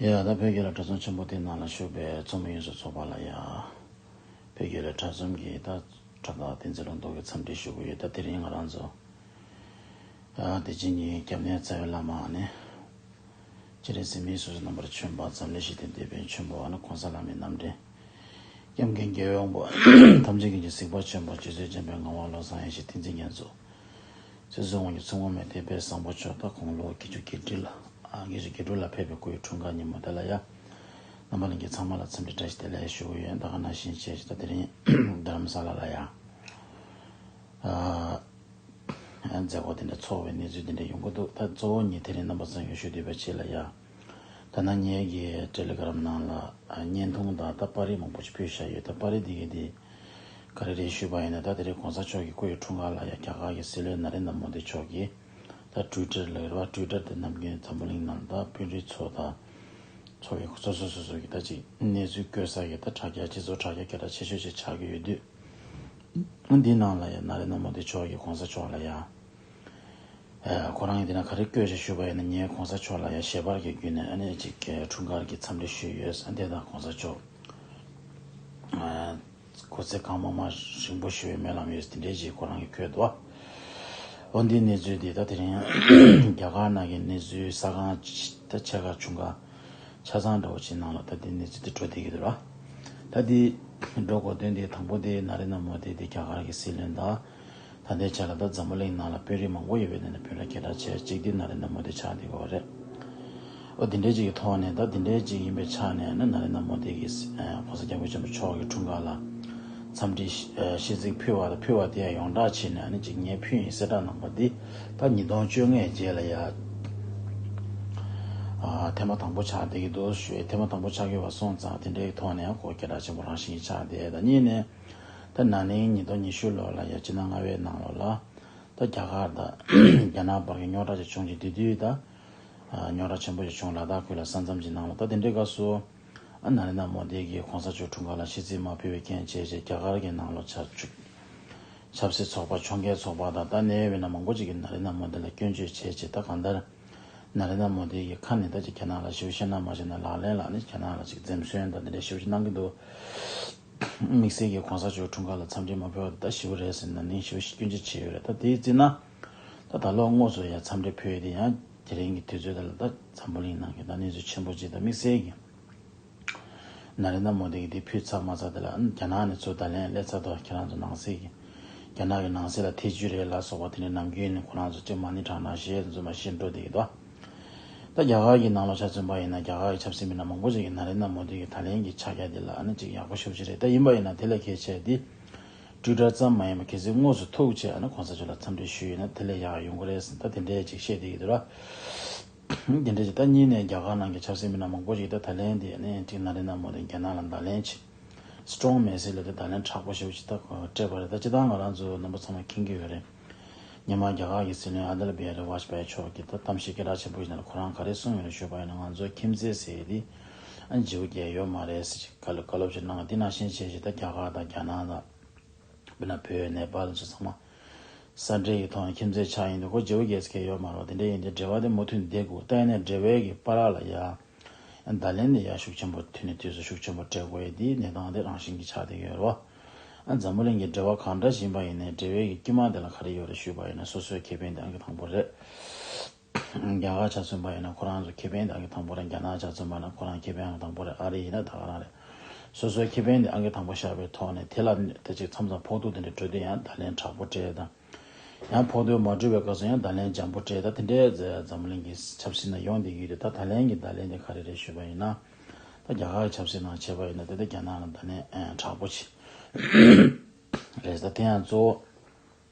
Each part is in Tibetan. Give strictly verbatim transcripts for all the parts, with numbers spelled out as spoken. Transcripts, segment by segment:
ཡ་ད་བོད་རྒྱལ་ལ་གྲྭ་ཚང་ཆེན་པོ་དེ་ནང་ལ་བཞུགས་པའི་ཚོགས་མི་ཡོངས་སུ་ཚོགས་པ་ལ་ཡ། བོད་རྒྱལ་ལ་གྲྭ་ཚང་གི་ད་གྲྭ་བདག་བསྟན་འཛིན་བློ་རྡོ་གི་འཚམས་འདྲི་ཞུ་གི་ཡོད། ད་དེ་རིང་ང་རང་ཚོ་ཨ་དེ་རྗེས་ཉིད་སྐྱབས་གནས་རྩ་བའི་བླ་མ་ནི་སྤྱན་རས་གཟིགས་མི་སོ་སོ་རྣམ་པར་བྱོན་པ་འཛམ་གླིང་ཞི་བདེའི་དེད་དཔོན་ཆེན་པོ་ཨ་ནི་གོང་ས་ལྷ་མིའི་རྣམ་འདྲེན་སྐྱབས་མགོན་རྒྱལ་བའི་དབང་པོ་ཐམས་ཅད་མཁྱེན་ཅིང་གཟིགས་པ་ཆེན་པོ་རྗེ་བཙུན་འཇམ་དཔལ་ངག་དབང་བློ་བཟང་ཡེ་ཤེས་བསྟན་འཛིན་རྒྱ་མཚོ། ཚེ་བསོད་དབང་གི་ཚེ་སྔོན་མའི་དེད་དཔོན་བཟང་པོ་མཆོག་དང་དགུང་ལོ་བརྒྱད་ཅུ་གྱ་དྲུག་ལ་ཨ་བརྒྱད་ཅུ་གྱ་དྲུག་ལ་ཕེབས་པའི་སྐུའི་འཁྲུངས་སྐར་ཉིན་མོ་དེ་ལ་ཡ། རྣམ་པ་ལྷན་རྒྱས་ཚང་མ་ལ་འཚམས་འདྲི་བཀྲ་ཤིས་བདེ་ལེགས་ཞུ་གི་ཡོད། ད་ག་ནང་བཞིན་བྱས་ད་དེ་རིང་རྡ་རམ་ས་ལ་ལ་ཡ། ཨ་མཛད་སྒོ་དེ་འདྲ་ཚོགས་པའི་གནས་ཚུལ་དེ་འདྲ་ཡོང་གི་འདུག་ད་གཙོ་བོ་ཉིད་དེ་རིང་རྣམ་པ་ཚང་ཡོད་ཞུ་འདོད་པ་ཆེ་ལ་ཡ། ད་ནང་ངེད་ཀྱི་ཊེ་ལི་གྷི་རམ་ནང་ལ་ཨ་བརྙན་ཐུང་དང་ད་པར་རིས་མང་པོ་ཞིག་ཕུལ་བཞག་ཡོད། ད་པར་རིས་འདི་གི་འདི་ག་རེ་རེད་ཞུས་པ་ཡིན་ན། ད་དེ་རིང་གོང་ས་མཆོག་གི་སྐུའི་འཁྲུངས་སྐར་ལ་ཡ་རྒྱ་གར་གྱི་སྲིད་བློན་ནཱ་རེན་དྲ་མོ་དི་མཆོག་གིས་ད་ཊུའི་ཊར་ལ་རེད་བ། ཊུའི་ཊར་དེ་ནམ་རྒྱུན་འཛམ་བུ་གླིང་ནང་ད་དཔོན་རིགས་ཚོ་དང་ཚོ་གི་སོ་སོ་སོ་སོ་གི་ད་ཅིག་གནས་ཚུལ་བཀོད་ས་གི་ད་དྲ་རྒྱ་སྤྱི་ཚོགས་དྲ་རྒྱ་སྐད་གྲགས་ཆེ་ཤོས་ཅིག་ཆགས་ཀྱི་ཡོད་དུས། འདིའི་ནང་ལ་ཡང་ནཱ་རེན་དྲ་མོ་དི་མཆོག་གིས་གོང་ས་མཆོག་ལ་ཡང་ཨ་ཁོ་རང་གིས་འདི་ན་ག་རེ་བཀོད་ཅིག་ཞུས་པ་ཡིན་ན། ངས་གོང་ས་མཆོག་ལ་ཡང་ཞལ་པར་གྱི་བརྒྱུད་ནས་ཨ་ནི་ཅིག་འཁྲུངས་སྐར་གྱི་འཚམས་འདྲི་ཞུས་ཡོད། ཨ་འདི་དང་གོང་ས་མཆོག་ཨ་སྐུ་ཚེ་གང་མང་མང་རིང་པོ་ཞུ་བའི་སྨོན་ལམ་ཡོད། དེ་འདྲའི་ཅིག་ཁོ་རང་གིས་བཀོད་འདུག་འོ་འདིའི་གནས་ཚུལ་འདི་ད་དེ་རིང་རྒྱ་གར་ནང་གི་གནས་ཚུལ་ས་ཁང་ད་ཆེ་ཁག་ཆུང་ཁག་ཆ་ཚང་འདྲ་བོ་ཅིག་ནང་ལ་ད་འདི་གནས་ཚུལ་འདི་འགྲོ་བསྡད་ཀྱི་འདུག་ར། ད་འདི་འགྲོ་དགོས་དོན་འདི་དང་པོ་འདི་ནཱ་རེན་དྲ་མོ་དི་འདི་རྒྱ་གར་གྱི་སྲིད་བློན་དང་། ད་ལྟའི་ཆ་ལ་ད་འཛམ་བུ་གླིང་ནང་ལ་དཔོན་རིགས་མང་པོ་ཡོད་པའི་ནང་ནས་དཔོན་རིགས་སྐད་གྲགས་ཆེ་གཅིག་འདི་ནཱ་རེན་དྲ་མོ་དི་ཆགས་བསྡད་ཡོད་རེད། ཨོ་དེ་འདྲའི་ཅིག་གི་ཐོག་ནས་ད་དེ་འདྲའི་ཅིག་ཡིན་པའི་ཆ་ནས་ནི་ནཱ་རེན་དྲ་མོ་དི་གིས་ཨ་གོང་ས་སྐྱབས་མགོན་ཆེན་པོ་མཆོག་གི་འཁྲུངས་སྐར་ལ་འཚམས་འདྲི་ཨ་ཤིས་ཚིག་ཕུལ་བ་དང་ཕུལ་བ་དེ་ཡང་ཡོངས་གྲགས་བྱས་ནས་ཨ་ནི་ཅིག་ངས་ཕུལ་ཡིན་གསལ་བསྒྲགས་གནང་པ་འདི་ད་ཉིས་སྟོང་བཅོ་ལྔའི་རྗེས་ལ་ཡ་ཨ་ཐེངས་མ་དང་པོ་ཆགས་བསྡད་ཀྱི་འདུག་ཞུ་ཡས། ཐེངས་མ་དང་པོ་ཆགས་ཀྱི་ཡོད་པ་སོང་ཙང་དེ་འདྲའི་ཐོག་ནས་ཡང་ཁོ་སྐད་གྲགས་ཆེན་པོ་རང་བཞིན་གྱིས་ཆགས་བསྡད། ད་གཉིས་ནས་ད་ན་ནིང་ཉིས་སྟོང་ཉི་ཤུ་ལོ་ལ་ཡ་ཕྱི་ཟླ་ལྔ་པའི་ནང་ལོགས་ལ་ད་རྒྱ་གར་དང་རྒྱ་ནག་བར་གྱི་རྙོག་དྲ་ཅིག་བྱུང་རྗེས་དེ་དུས་ད་རྙོག་དྲ་ཆེན་པོ་ཞིག་བྱུང་། ལ་དྭགས་ཁུལ་ལ་ས་མཚམས་ཀྱི་ནང་ལ། ད་དེ་འདྲའི་སྐབས་སུ་ཨ་ནཱ་རེན་དྲ་མོ་དི་གིས་གོང་ས་མཆོག་འཁྲུངས་སྐར་ལ་ཤིས་ཚིག་མ་ཕུལ་བའི་རྐྱེན་བྱས་རྗེས་རྒྱ་གར་གྱི་ནང་ལོགས་ཆབ་ཆུ་ཆབ་སྲིད་ཚོགས་པ་ཕྱོགས་འགལ་ཚོགས་པ་དང་ད་གནད་ཡོད་མི་སྣ་མང་པོ་ཅིག་གིས་ནཱ་རེན་དྲ་མོ་དི་ལ་སྐྱོན་བརྗོད་བྱས་རྗེས་ད་གང་ལྟར་ནཱ་རེན་དྲ་མོ་དི་གི་ཁ་ནས་ད་ཅིག་རྒྱ་ནག་ལ་ཞེ་པོ་བཤད་ན་མ་བཤད་ན་ལག་ལེན་ལ་ནི་རྒྱ་ནག་ལ་ཅིག་འཛེམ་ཟོན་དང་དེ་འདྲ་ཞེ་པོ་ཅིག་གནང་གི་འདུག་དམིགས་བསལ་གྱིས་གོང་ས་མཆོག་འཁྲུངས་སྐར་ལ་འཚམས་འདྲི་མ་ཕུལ་བ་དེ་ད་ཞེ་པོ་རེད་ཟེར་ནས་ནིང་ཞེ་པོ་ཞིག་སྐྱོན་བརྗོད་བྱས་ཡོད་རེད། ད་དེའི་རྩིས་ན་ད་ད་ལོ་དངོས་སུ་ཡང་འཚམས་འདྲི་ཕུལ་ཡས་དེ་ཡང་དེ་རིང་གི་དུས་ཚོད་དེ་ལ་ད་འཛམ་བུ་གླིང་ནང་གི་ད་གནས་ཚུལ་ཆེན་པོ་ཅིག་དང་དམིགས་བསལ་གྱིས་ནཱ་རེན་དྲ་མོ་དི་གིས་དེ་ཕུལ་ཚར་མ་ཚར་དེ་ལ་རྒྱ་ནག་ནས་ཚུར་བརྡ་ལན་སླེབས་ཚར་འདུག་ཁྱེད་རང་ཚོ་ནང་སྲིད་ཀྱི་རྒྱ་ནག་གི་ནང་སྲིད་ལ་ཐེ་ཇུས་རེད་ལ་སོགས་པ་དེ་འདྲའི་ནམ་རྒྱུན་ནས་ཁོ་རང་ཚོ་ཅིག་མ་ཎི་བགྲང་བགྲང་བཤད་དེ་ཚོ་མ་བཤད་འགྲོ་བསྡད་ཀྱི་འདུག་ད་རྒྱ་གར་གྱི་ནང་ལོགས་ཆ་མཚོན་པ་ཡིན་ན་རྒྱ་གར་གྱི་ཆབ་སྲིད་མི་སྣ་མང་པོ་ཞིག་གིས་ནཱ་རེན་དྲ་མོ་དི་གི་ད་ལན་གྱི་ཕྱག་རྒྱ་འདི་ལ་ཨ་ནི་ཅིག་ཡག་པོ་ཞེ་པོ་ཅིག་རེད། ད་ཡིན་པ་ཡིན་ན་དེ་ལས་གལ་ཆེ་འདི་ཊུའི་ཊར་ཙམ་མ་ཡིན་པར་གལ་སྲིད་དངོས་སུ་ཐུག་བྱས་ཨ་ནི་གོང་ས་མཆོག་ལ་འཚམས་འདྲི་ཞུས་ཡིན་ན་དེ་ལས་ཡག་ཡོང་གི་རེད་ཟེར་ད་དེ་འདྲས་ཅིག་བཤད་བསྡད་ཀྱི་འདུག་ར། དེ་འདྲས་ཅིག་ད་གཉིས་ནས་རྒྱ་གར་ནང་གི་ཆབ་སྲིད་མི་སྣ་མང་པོ་ཞིག་ད་ད་ལན་དེ་ཨ་ནི་ཅིག་ནཱ་རེན་དྲ་མོ་དི་རྒྱ་ནག་ལ་བརྡ་ལན་ཅིག་སི་ཊོང་མེ་སེ་ཇི་ལབ་དེ་བརྡ་ལན་དྲག་པོ་ཞེ་པོ་ཅིག་ད་སྤྲད་པ་རེད། ད་སྤྱིར་བཏང་ང་རང་ཚོ་རྣམ་པ་ཚང་མ་མཁྱེན་གྱི་ཡོད་རེད། སྔོན་མ་རྒྱ་གར་གྱི་སྲིད་བློན་ཨ་ཏལ་བི་ཧ་རི་ཝཱཇ་པཱ་ཡི་མཆོག་གིས་ད་གཏམ་བཤད་སྐད་གྲགས་ཆེན་པོ་ཞིག་ནང་ལ་ཁོ་རང་ག་རེ་གསུངས་ཡོད་རེད་ཞུས་པ་ཡིན་ན། ང་ཚོ་ཁྱིམ་མཚེས་ཟེར་ཡས་དེ་ཨ་ནི་བརྗེ་པོ་རྒྱག་ཡོད་མ་རེད་ཟེར་ཅིག་བཀའ་སློབ་བཀའ་སློབ་ཅིག་གནང་། དེ་ནང་བཞིན་བྱས་ཅིག་ད་རྒྱ་གར་དང་རྒྱ་ནག་དང་དཔེར་ན་བོད་ནེ་པཱལ་ཚོ་ཚང་མ་ས་འབྲེལ་གྱི་ཐོག་ནས་ཁྱིམ་མཚེས་ཆགས་ཡིན་དུས་ཁོ་བརྗེ་པོ་རྒྱག་ས་གང་ཡང་ཡོད་མ་རེད། དེ་འདྲ་ཡིན་དུས་འབྲེལ་བ་དེ་མུ་མཐུད་བསྡད་དགོས། ད་ཡིན་ནའི་འབྲེལ་བའི་གི་བར་ལ་ཡ། བརྡ་ལན་དེ་ཡང་ཤུགས་ཆེན་པོ་དུས་ནས་དུས་སུ་ཤུགས་ཆེན་པོ་སྤྲད་དགོས་ཡས་འདི་གནས་སྟངས་དེ་རང་བཞིན་གྱིས་ཆགས་བསྡད་ཡོད་རེད་བ། ཨ་འཛམ་བུ་གླིང་གི་འབྲེལ་བ་གང་འདྲ་ཞིག་ཡིན་པ་ཡིན་ནའི་འབྲེལ་བའི་གི་དཀྱིལ་མ་དེ་ལ་ག་རེ་ཡོད་རེད་ཞུས་པ་ཡིན་ན་སོ་སོའི་ཁེ་ཕན་དེ་ཨང་ཀི་དང་པོ་རེད། རྒྱ་གར་ཆ་མཚོན་པ་ཡིན་ན་ཁོ་རང་ཚོ་ཁེ་ཕན་དེ་ཨང་ཀི་དང་པོ་རེད། རྒྱ་ནག་ཆ་མཚོན་པ་ན་ཁོ་རང་ཁེ་ཕན་ཨང་ཀི་དང་པོ་རེད། ཨ་རི་ཡིན་ན་ད་ག་རང་རེད། སོ་སོའི་ཁེ་ཕན་དེ་ཨང་ཀི་དང་པོ་བཞག་པའི་ཐོག་ནས་དེ་ལ་དེ་ཅིག་མཚམས་མཚམས་ཕོག་ཐུག་དེ་འདྲ་འགྲོ་དུས་ཡང་བརྡ་ལན་དྲག་པོ་སྤྲད་དང་། ཡང་ཕོག་ཐུག་མ་འགྲོ་བའི་སྐབས་སུ་ཡང་བརྡ་ལན་འཇམ་པོ་སྤྲད། ད་དེ་འདྲའི་འཛམ་གླིང་གི་ཆབ་སྲིད་ནང་ཡོང་བསྡད་ཀྱི་ཡོད་དུས་ད་ད་ལན་གྱི་བརྡ་ལན་དེ་ག་རེ་རེད་ཞུས་པ་ཡིན་ན། ད་རྒྱ་གར་གྱི་ཆབ་སྲིད་ནང་བྱས་པ་ཡིན་ན་དེ་ད་རྒྱ་ནག་ལ་བརྡ་ལན་དྲག་པོ་ཅིག་རེད། ད་དེ་ཡང་གཙོ་བོ་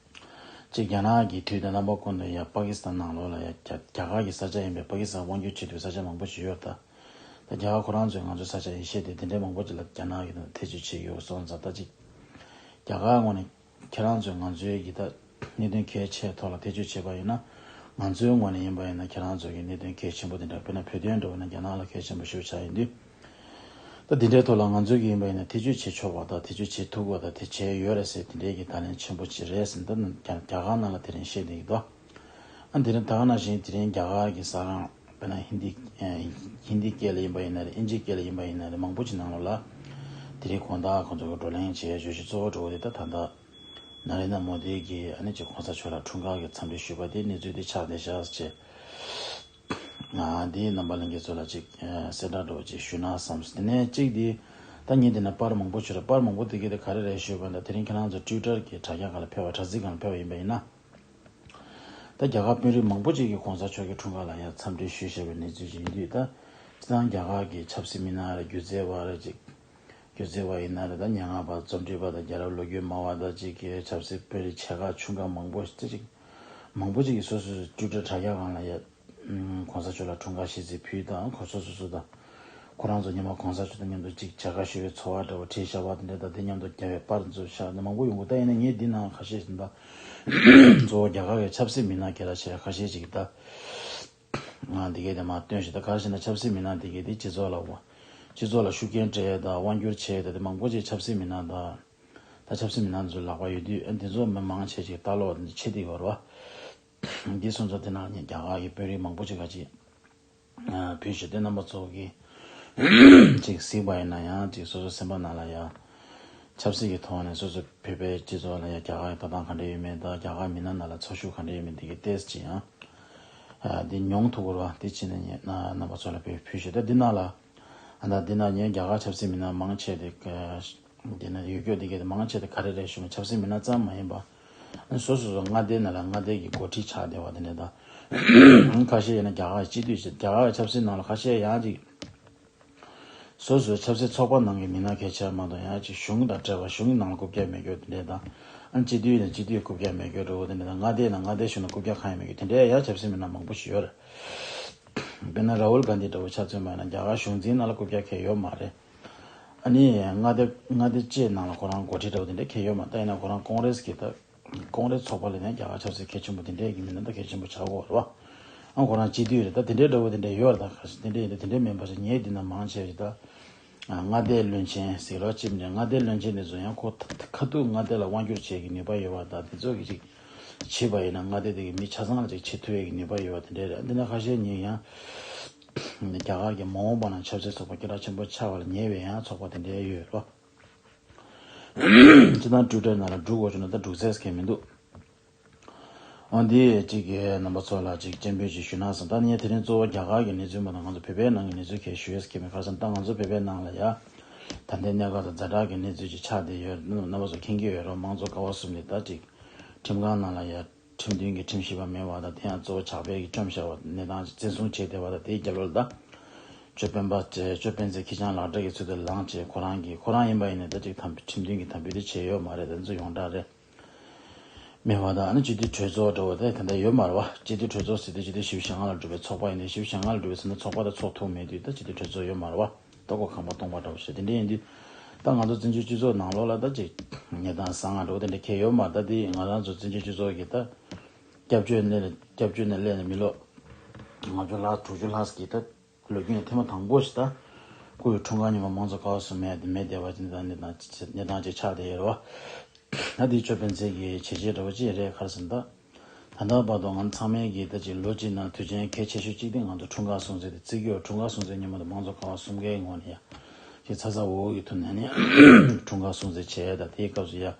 གཅིག་རྒྱ་ནག་གི་དུས་དང་རྣམ་པ་ཀུན་ཏུ་ཡ་པ་ཀི་སི་ཐན་ནང་ལོགས་ལ་ཡ་རྒྱ་རྒྱ་གར་གྱི་ས་ཆ་ཡིན་པའི་པ་ཀི་སི་ཐན་དབང་སྒྱུར་བྱེད་དུས་ས་ཆ་མང་པོ་ཞིག་ཡོད། ད་ད་རྒྱ་གར་ཁོ་རང་ཚོས་ང་ཚོའི་ས་ཆ་ཡིན་བཤད་དེ་དེ་འདྲའི་མང་པོ་ཅིག་ལ་རྒྱ་ནག་གིས་ཐེ་བྱུས་བྱེད་ཀྱི་ཡོད་སོང་ཙང་། ད་ཅིག་རྒྱ་གར་ངོས་ནས་ཁྱེད་རང་ཚོས་ང་ཚོའི་གི་ད་གནད་དོན་གལ་ཆེ་ཐོག་ལ་ཐེ་བྱུས་བྱས་པ་ཡིན་ན། ང་ཚོའི་ངོས་ནས་ཡིན་པ་ཡིན་ན་ཁྱེད་རང་ཚོ་གི་གནད་དོན་གལ་ཆེན་པོ་དེ་འདྲ་དཔེར་ན་བོད་དོན་འདྲ་བོ་ན་རྒྱ་ནག་ལ་གལ་ཆེན་པོ་ཞེ་པོ་ཆགས་ཡིན་དུས། ད་དེ་འདྲའི་ཐོག་ལ་ང་ཚོའི་གི་ཡིན་པ་ཡིན་ན་ཐེ་བྱུས་བྱེད་ཆོག་པ་དང་ཐེ་བྱུས་བྱེད་ཐུབ་པ་དང་དེ་བྱས་ཡོད་རེད་ཟེར་དེ་འདྲའི་གི་བརྡ་ལན་ཆེན་པོ་ཅིག་རེད་ཟེར་ད་རྒྱ་རྒྱ་གར་ནང་ལ་དེ་རིང་བཤད་བསྡད་ཀྱི་འདུག་ཨ་དེ་རིང་ད་ག་ནང་བཞིན་དེ་རིང་རྒྱ་གར་གྱི་ས་ཁང་ དཔེར་ན་ཧིན་དི་ཨ་ཧིན་དི་སྐད་ལ་ཡིན་པ་ཡིན་ན་རེད། ཨིན་ཇི་སྐད་ལ་ཡིན་པ་ཡིན་ན་རེད། མང་པོ་ཅིག་ནང་ལོགས་ལ་དེ་རིང་དགོང་དག་ཁོང་ཚོ་གི་བགྲོ་གླེང་བྱེད་ཡ་བརྗོད་གཞི་གཙོ་བོ་འགྲོ་བ་དེ་ད་ད་ལྟ་ནཱ་རེན་དྲ་མོ་དི་གིས་ཨ་ནི་ཅིག་གོང་ས་མཆོག་ལ་འཁྲུངས་སྐར་གྱི་འཚམས་འདྲི་ཞུས་པ་དེ་གནས་ཚུལ་དེ་ཆགས་བསྡད་ཤག་ཅེས། ང་འདིའི་རྣམ་པ་ལྷན་རྒྱས་ཚོ་ལ་ཅིག་ཨ་གསལ་བསྒྲགས་འདྲ་བོ་ཅིག་ཞུས་ན་བསམས། དེ་ནས་གཅིག་འདི་ད་ངས་འདི་ན་པར་མང་པོ་བྱུང་རེད། པར་མང་པོ་དེ་གས་དེ་ག་རེ་རེད་ཞུས་པ་ན། དེ་རིང་ཁྱེད་རང་ཚོ་ཊུའི་ཊར་གྱི་དྲ་རྒྱ་སྒང་ལ་ཕེབས་པ། དྲ་ཚིགས་སྒང་ལ་ཕེབས་པ་ཡིན་པ་ཡིན་ན། ད་རྒྱ་གར་དཔོན་རིགས་མང་པོ་ཅིག་གིས་གོང་ས་མཆོག་གི་འཁྲུངས་སྐར་ལ་ཡང་འཚམས་འདྲི་ཞུས་བཞག་པའི་གནས་ཚུལ་ཅིག་ཡིན་དུས། ད་སྤྱིར་བཏང་རྒྱ་གར་གྱི་ཆབ་སྲིད་མི་སྣ་རེད། སྒྱུ་རྩལ་བ་རེད། ཅིག་སྒྱུ་རྩལ་བ་ཡིན་ན་རེད། ད་སྙན་ངག་པ། རྩོམ་སྒྲིག་པ། ད་རྒྱལ་རབས་ལོ་རྒྱུས་སྨྲ་བ། ད་ཅིག་གི་ཆབ་སྲིད་དཔོན་རིགས་ཆེ་ཁག་ཆུང་ཁག་མང་པོ་ཅིག་ཅིག་མང་པོ་ཅིག་གིས་སོ་སོ་སོའི་ཊུའི་ཊར་དྲ་རྒྱ་སྒང་ལ་ཡ་ཨུམ་གོང་ས་མཆོག་ལ་འཁྲུངས་སྐར་ཞལ་གཟིགས་ཕུལ་དང་། ཁོ་སོ་སོ་སོ་དང་ཁོ་རང་ཚོ་ཉི་མ་གོང་ས་མཆོག་དང་མཉམ་དུ་ཅིག་མཇལ་ཁ་ཞུ་བའི་ཚོར་བ་འདྲ་བོ་བྲིས་བཞག་པ་དེ་འདྲ་དང་། དེ་མཉམ་དུ་རྒྱལ་བའི་པར་ཚོ་བཞག་ནས་མང་པོ་ཡོང་གི། ད་ཡིན་ན་ངས་འདི་ནང་ཁ་ཤས་ཤིག་ད་གཙོ་བོ་རྒྱ་གར་གྱི་ཆབ་སྲིད་མི་སྣ་སྒེར་ལ་བྱས་ཁ་ཤས་ཤིག་ད་ང་འདི་གས་དེ་མར་སྟོན་ཞིག་ད་ག་རེ་ཟེར་ན། ཆབ་སྲིད་མི་སྣ་འདི་གས་དེ་སྤྱི་ཚོགས་ལ་འོ་སྤྱི་ཚོགས་ལ་ཤུགས་རྐྱེན་སྤྲད་ཡས་དང་དབང་སྒྱུར་བྱས་ཡས་དང་། དེ་མང་པོ་ཅིག་ཆབ་སྲིད་མི་སྣ་དང་། ད་ཆབ་སྲིད་མི་སྣ་ཚོའི་ལག་པ་ཡོད་དུས། ཨ་འདི་ཚོ་མི་མང་ཆེ་ཅིག་ལྟ་ཀློག་འདི་བྱེད་བསྡད་ཡོད་རེད་བ། འདི་སོང་ཙང་དེ་ནང་ནས་རྒྱ་གར་གྱི་དཔོན་རིགས་མང་པོ་ཅིག་ག་ཅིག་ཨ་ཕུལ་ཞིག་དེ་རྣམ་པ་ཚོ་གིས་ཅིག་གཟིགས་པ་ཡིན་ན་ཡང་ཅིག་སོ་སོ་སེམས་པ་ནང་ལ་ཡང་ཆབ་སྲིད་ཀྱི་ཐོག་ནས་སོ་སོ་བོད་པའི་སྤྱི་ཚོགས་ལ་ཡང་རྒྱ་གར་གྱི་ལྟ་སྟངས་ག་འདྲ་ཡོད་མེད་དང་། རྒྱ་གར་མི་སྣ་ནང་ལ་ཚོར་ཤུགས་ག་འདྲ་ཡོད་མེད་འདི་གའི་ཏོག་ཙམ་ཅིག་ཡང་ཨ་འདི་མྱོང་ཐུབ་ཀྱི་རེད་བ། དེ་བྱས་ནས་ངས་རྣམ་པ་ཚོ་ལ་ཕུལ་ཞིག་ད་འདི་ནང་ལ་ཨ་ད་འདི་ནང་ངས་རྒྱ་གར་ཆབ་སྲིད་མི་སྣ་མང་ཆེ་དེ་དེ་ནས་ཡོད་རྒྱུ་དེ་གའི་མང་ཆེ་དེ་ག་རེ་རེད་ཞུ་ན། ཆབ་སྲིད་མི་སྣ་ཙམ་མ་ཡིན་པ། སོ་སོ་སོ་མངའ་སྡེ་ནང་ལ་མངའ་སྡེ་གི་འགོ་ཁྲིད་ཆགས་བསྡད་པ་དེ་འདྲ་དང་། ཁ་ཤས་ཡིན་ན་རྒྱ་གར་སྤྱི་འཐུས་ཆེ། རྒྱ་གར་ཆབ་སྲིད་ནང་ལ་ཁ་ཤས་ཡང་ཅིག་སོ་སོའི་ཆབ་སྲིད་ཚོགས་པ་ནང་གི་མི་སྣ་གལ་ཆེ་བ་མ་གཏོགས། ཡང་ཅིག་གཞུང་དང་འབྲེལ་བ། གཞུང་གི་ནང་ལ་རྐུབ་བཀྱག་མེད་རྒྱུ་དེ་འདྲ་དང་། ཨ་སྤྱི་འཐུས་ཡིན་ན་སྤྱི་འཐུས་རྐུབ་བཀྱག་མེད་རྒྱུ་འདྲ་བོ་དེ་འདྲ་དང་། མངའ་སྡེ་ཡིན་ན་མངའ་སྡེ་གཞུང་ལ་རྐུབ་བཀྱག་གང་ཡང་མེད་རྒྱུ་དེ་འདྲའི་ཡང་ཆབ་སྲིད་མི་སྣ་མང་པོ་ཞིག་ཡོད་རེད། དཔེར་ན་རཱ་ཧུལ་གྷན་དྷི་འདྲ་བོ་ཆ་མཚོན་པ་ཡིན་ན་རྒྱ་གར་གཞུང་འཛིན་ནང་ལ་རྐུབ་བཀྱག་གང་ཡང་ཡོད་མ་རེད། ཨ་ནི་མངའ་སྡེ་མངའ་སྡེ་བཅས་ནང་ལ་ཁོ་རང་འགོ་ཁྲིད་འདྲ་བོ་དེ་འདྲ་གང་ཡང་ཡོད་མ་རེད། ད་ཡིན་ན་ཁོ་རང་ཀོང་རེས་ཀྱི་ད་ཀོང་རེས་ཚོགས་པ་ལ་ནས་རྒྱ་གར་ཆབ་སྲིད་གལ་ཆེན་པོ་དེ་འདྲས་ཀྱི་མི་སྣ་ད་གལ་ཆེན་པོ་ཆགས་ཀྱི་ཡོད་རེད་བ། ཨ་ཁོ་རང་སྤྱི་འཐུས་རེད། ད་དེ་འདྲས་འདྲ་བོ་དེ་འདྲས་ཡོད་རེད། ད་ག་ཞིག་དེ་འདྲས་ཡིན་ད་དེ་འདྲས་མིན་པ་ཞིག་ངས་འདི་ན་མང་ཆེ་ཞིག་ད་མངའ་སྡེའི་བློན་ཆེན་ཟེར་རོགས་ཅིག་མིན། མངའ་སྡེའི་བློན་ཆེན་དེ་ཚོ་ཡང་ཁོ་ཁ་ཐུག་མངའ་སྡེ་ལ་དབང་སྒྱུར་བྱེད་ཀྱི་ནུས་པ་ཡོད་པ་དང་། དེ་ཚོ་གི་ཅིག་བྱེད་པ་ཡིན་ན་མངའ་སྡེ་དེ་གི་མི་ཆ་ཚང་ལ་ཅིག་བྱེད་ཐུབ་ཡས་ཀྱི་ནུས་པ་ཡོད་པ་དེ་འདྲས་རེད། འདི་ན་ཁ་ཤས་ཉིན་ཡང་རྒྱ་གར་གྱི་མ་འོངས་པ་ན་ཆབ་སྲིད་ཚོགས་པ་སྐད་གྲགས་ཆེན་པོ་ཆགས་པ་ལ་ཉེ་བའི་ཡང་ཚོགས་པ་དེ་འདྲས་ཡོད་རེད་བ། སྤྱིར་བཏང་ཊུའི་ཊར་ནང་ལ་སྒྲོག་དགོས་བྱུང་ན་ད་སྒྲོག་ཚད་གང་མི་འདུག་འོ་འདི་གཅིག་གི་རྣམ་པ་ཚོ་ལ་གཅིག་སྤྱན་འབུལ་ཅིག་ཞུ་ན་བསམ། ད་ངས་དེ་རིང་གཙོ་བོ་རྒྱ་གར་གྱི་གནས་ཚུལ་མ་གཏོགས་ང་ཚོ་བོད་པའི་ནང་གི་གནས་ཚུལ་གང་ཞུ་ཡས་གང་མེད། ག་རེ་ཟེར་ན་ད་ང་ཚོ་བོད་པའི་ནང་ལ་ཡ་ད་ལྟའི་གནས་སྐབས་དང་ཛ་དྲག་གི་གནས་ཚུལ་ཅིག་ཆགས་བསྡད་ཡོད། རྣམ་པ་ཚོ་མཁྱེན་གྱི་ཡོད་རེད། མང་གཙོ་ཀ་བ་གསུམ་ནས་ད་གཅིག་ཁྲིམས་ཁང་ནང་ལ་ཡ་ཁྲིམས་མཐུན་གྱི་ཁྲིམས་ཞིབ་པ་མེད་པ་དང་། དེ་ཡང་གཙོ་བོ་ཇག་པས་ཀྱིས་བཀྲམ་བཞག་པ། གནས་སྟངས་ཅིག་བཙན་བཟུང་བྱས་བསྡད་པ་དང་། དེའི་རྒྱབ་ལོགས་ལ་ད་ཅོ་སྤེན་པ་ཅེ་ཅོ་སྤེན་ཚེ་ཁྱི་སྤྱང་ལག་སྦྲེལ་གྱི་ཚུལ་དུ་ལངས་བྱས། ཁོ་རང་གིས་ཁོ་རང་ཡིན་པ་ཡིན་ནའི་ད་ཅིག་དམ་ཁྲིམས་མཐུན་གྱི་དམ་འབུལ་དེ་བྱས་ཡོད་མ་རེད། དེ་ཚོ་ཡོངས་གྲགས་རེད། མེད་པ་དང་། ཨ་ནི་སྤྱི་འཐུས་གྲོས་ཚོགས་འདྲ་བོ་དེ་ད་ལྟ་ཡོད་མ་རེད་བ། སྤྱི་འཐུས་གྲོས་ཚོགས་ཟེར་དུས་སྤྱི་འཐུས་བཞི་བཅུ་ཞེ་ལྔ་ལ་གྲུབ་པའི་ཚོགས་པ་ཡིན་དུས། བཞི་བཅུ་ཞེ་ལྔ་ལ་གྲུབ་པའི་ཚོགས་པ་དེ་ཚོགས་ཐུབ་མེད་དུས་ད་སྤྱི་འཐུས་གྲོས་ཚོགས་ཡོད་མ་རེད་བ། ད་གོ་ཁང་པ་སྟོང་པ་འདྲ་བོ་ཞིག་དེ་འདྲ་ཡིན་དུས། ད་ང་ཚོ་བཙན་བྱོལ་སྤྱི་ཚོགས་ནང་ལོགས་ལ་ད་ཅིག་གནས་སྟངས་བཟང་ང་འདྲ་བོ་དེ་འདྲ་གང་ཡང་ཡོད་མ་རེད། ད་དེ་ང་རང་ཚོ་བཙན་བྱོལ་སྤྱི་ཚོགས་ཀྱི་ད་སྐྱབས་བཅོལ་ནས་སྐྱབས་བཅོལ་ནས་སླེབས་ནས་མི་ལོ་ལྔ་བཅུ་ལྷག་དྲུག་ཅུ་ལྷག་གི་ད་ལོ་རྒྱུས་ནས་ཐེངས་མ་དང་པོ་ཞིག་ད་སྐུ་ཡི་འཁྲུངས་སྐར་ཉིན་མོ་མང་གཙོ་ཀ་བ་གསུམ་མེད་དེ་མེད་བསྡད་པ་ཅིག་ད་གནས་སྟངས་ཅིག་གནས་སྟངས་ཅིག་ཆགས་བསྡད་ཡོད་རེད་བ། ད་དེ་ཅོ་སྤེན་ཚེ་གི་བྱས་རྗེས་འདྲ་བོ་ཅིག་རེད། ག་རེ་ཟེར་ན་ད་ད་ལྟ་བར་དུ་ང་ཚང་མས་ཀྱི་ད་ཅིག་ལོ་གཅིག་ནང་དུས་ཆེན་གལ་ཆེ་ཤོས་གཅིག་དེ་ང་ཚོ་འཁྲུངས་སྐར་སྲུང་བརྩི་དེ་བརྩི་གི་ཡོད། འཁྲུངས་སྐར་སྲུང་བརྩི་ཉིན་མོ་དེ་མང་གཙོ་ཀ་བ་གསུམ་ཀའི་ངོས་ནས་ཡ་ཅིག་ཚ་ཚ་འུར་འུར་གྱི་ཐོག་ནས་ནི་འཁྲུངས་སྐར་སྲུང་བརྩི་བྱས། ད་དེའི་སྐབས་སུ་ཡ་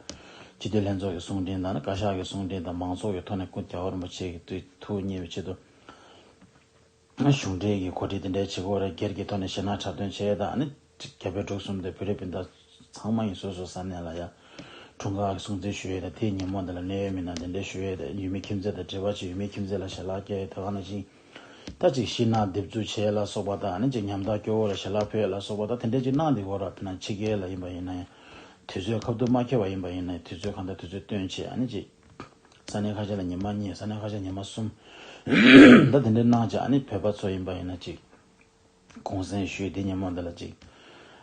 སྤྱི་འཐུས་ལྷན་ཚོགས་ཀྱི་གསུང་འཕྲིན་དང་ནི་བཀའ་ཤག་གི་གསུང་འཕྲིན་དང་མང་ཚོགས་ཀྱི་ཐོག་ནས་སྐུ་རྒྱལ་བ་རིན་པོ་ཆེ་གི་ཐུགས་མཉེས་པའི་ཆེད་དུ། གཞུང་འབྲེལ་གྱི་གོ་སྒྲིག་དེ་འདྲ་བྱེད་དགོས་རེད། སྒེར་གྱི་ཐོག་ནས་ཞེད་སྣང་འཁྲབ་སྟོན་བྱས། ད་ནི་རྒྱ་བལ་འབྲུག་གསུམ་དེ་བོད་རིགས་སྤུན་ཟླ་ཚང་མ་ཡིན་སོ་སོ་ས་གནས་ལ་ཡ་འཁྲུངས་སྐར་གྱི་སྲུང་བརྩི་ཞུ་ཡས་དང་། དེའི་ཉིན་མོ་འདི་ལ་གནད་ཡོད་མི་སྣ་གདན་འདྲེན་ཞུ་ཡས་དང་། ཡུལ་མི་ཁྱིམ་མཚེས་དང་འབྲེལ་བ་བྱས་ཡུལ་མི་ཁྱིམ་མཚེས་ལ་ཞལ་ལག་སྐྱེལ་ཡས། དེ་ག་ནང་བཞིན་ད་ཅིག་ཤིང་ནགས་འདེབས་འཛུགས་བྱས་ལ་སོགས་པ་དང་། ཨ་ནི་ཅིག་ཉམ་ཐག་སྐྱོ་བོ་ལ་ཞལ་ལག་ཕུལ་ལ་སོགས་པ་དང་། དེ་འདྲས་ཅིག་གནང་བསྡད་ཡོད་རེད། དཔེར་ན་ཕྱི་རྒྱལ་ལ་ཡིན་པ་ཡིན་ན་ཡང་དུས་ཚོད་ཁ་ཐུག་མ་འཁེལ་བ་ཡིན་པ་ཡིན་ན་ཡང་དུས་ཚོད་གང་ལྟར་དུས་ཚོད་བཏོན་བྱས། ཨ་ནི་ཅིག་ས་གནས་ཁ་ཤས་ལ་ཉི་མ་གཉིས། ས་གནས་ཁ་ཤས་ཉི་མ་གསུམ་ད་དེ་འདྲ་གནང་བྱས། ཨ་ནི་བོད་པ་ཚོ་ཡིན་པ་ཡིན་ན་ཅིག་གུང་སེང་ཞུས། དེ་ཉིན་མོ་འདི་ལ་ཅིག་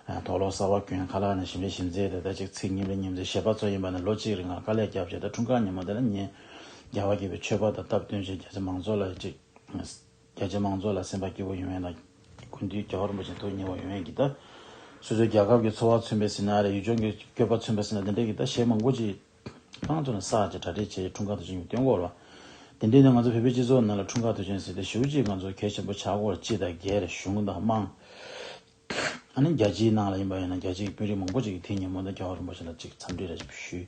ཨ་དུག་ལོག་གསར་པ་གྱོན། ཁ་ལག་ནས་ཞིམ་རས་ཞིམ་རྩེ་དེ་ད་ཅིག་ཚིག་སྙན་རས་སྙན་རྩེ། གཞས་པ་ཚོ་ཡིན་པ་ན་ལོ་གཅིག་རིང་ང་དཀའ་ལས་བརྒྱབ་བྱས། ད་འཁྲུངས་སྐར་ཉིན་མོ་འདི་ལ་ངས་རྒྱལ་བ་དགྱེས་པའི་མཆོད་པ་དང་སྟབས་བསྟུན་བྱས་རྒྱ་ཆེ་མང་ཚོགས་ལ་ཅིག་རྒྱ་ཆེ་མང་ཚོགས་ལ་སེམས་པ་སྐྱིད་པོ་ཡོང་ཡས་དང་། སྐུ་མདུན་རྒྱལ་བ་རིན་པོ་ཆེ་ཐུགས་མཉེས་པོ་ཡོང་ཡས་ཀྱི་ད་སོ་སོའི་རྒྱལ་ཁབ་ཀྱི་འཚོ་བ་མཚོན་པའི་ཟེར་ན་རེད། ཡུལ་ལྗོངས་ཀྱི་བཀོད་པ་མཚོན་པའི་ཟེར་ན། དེ་འདྲས་ཀྱི་ད་གཞས་མང་པོ་ཅིག་ཁོང་ཚོ་ནས་གསར་བརྗེ་གྲ་སྒྲིག་བྱས། འཁྲུངས་སྐར་དུ་ཅིག་སྟོན་དགོས་རེད་བ། དེ་འདྲའི་ནི་ང་ཚོ་བོད་པའི་སྤྱི་ཚོགས་ནང་ལ་འཁྲུངས་སྐར་དུས་ཆེན་ཟེར་ཏེ་ཞེ་པོ་ཅིག་ང་ཚོ་གལ་ཆེན་པོ་ཆགས་ཀྱི་ཡོད་རེད། སྤྱི་དང་སྒེར་གཞུང་དང་དམངས། ཨ་ནི་རྒྱལ་སྤྱིའི་ནང་ལ་ཡིན་པ་ཡིན་ན་རྒྱལ་སྤྱིའི་དཔོན་རིགས་མང་པོ་ཅིག་གིས་དེའི་ཉིན་མོ་འདི་རྒྱལ་བ་རིན་པོ་ཆེ་ལ་ཅིག་འཚམས་འདྲི་རེ་ཞུས།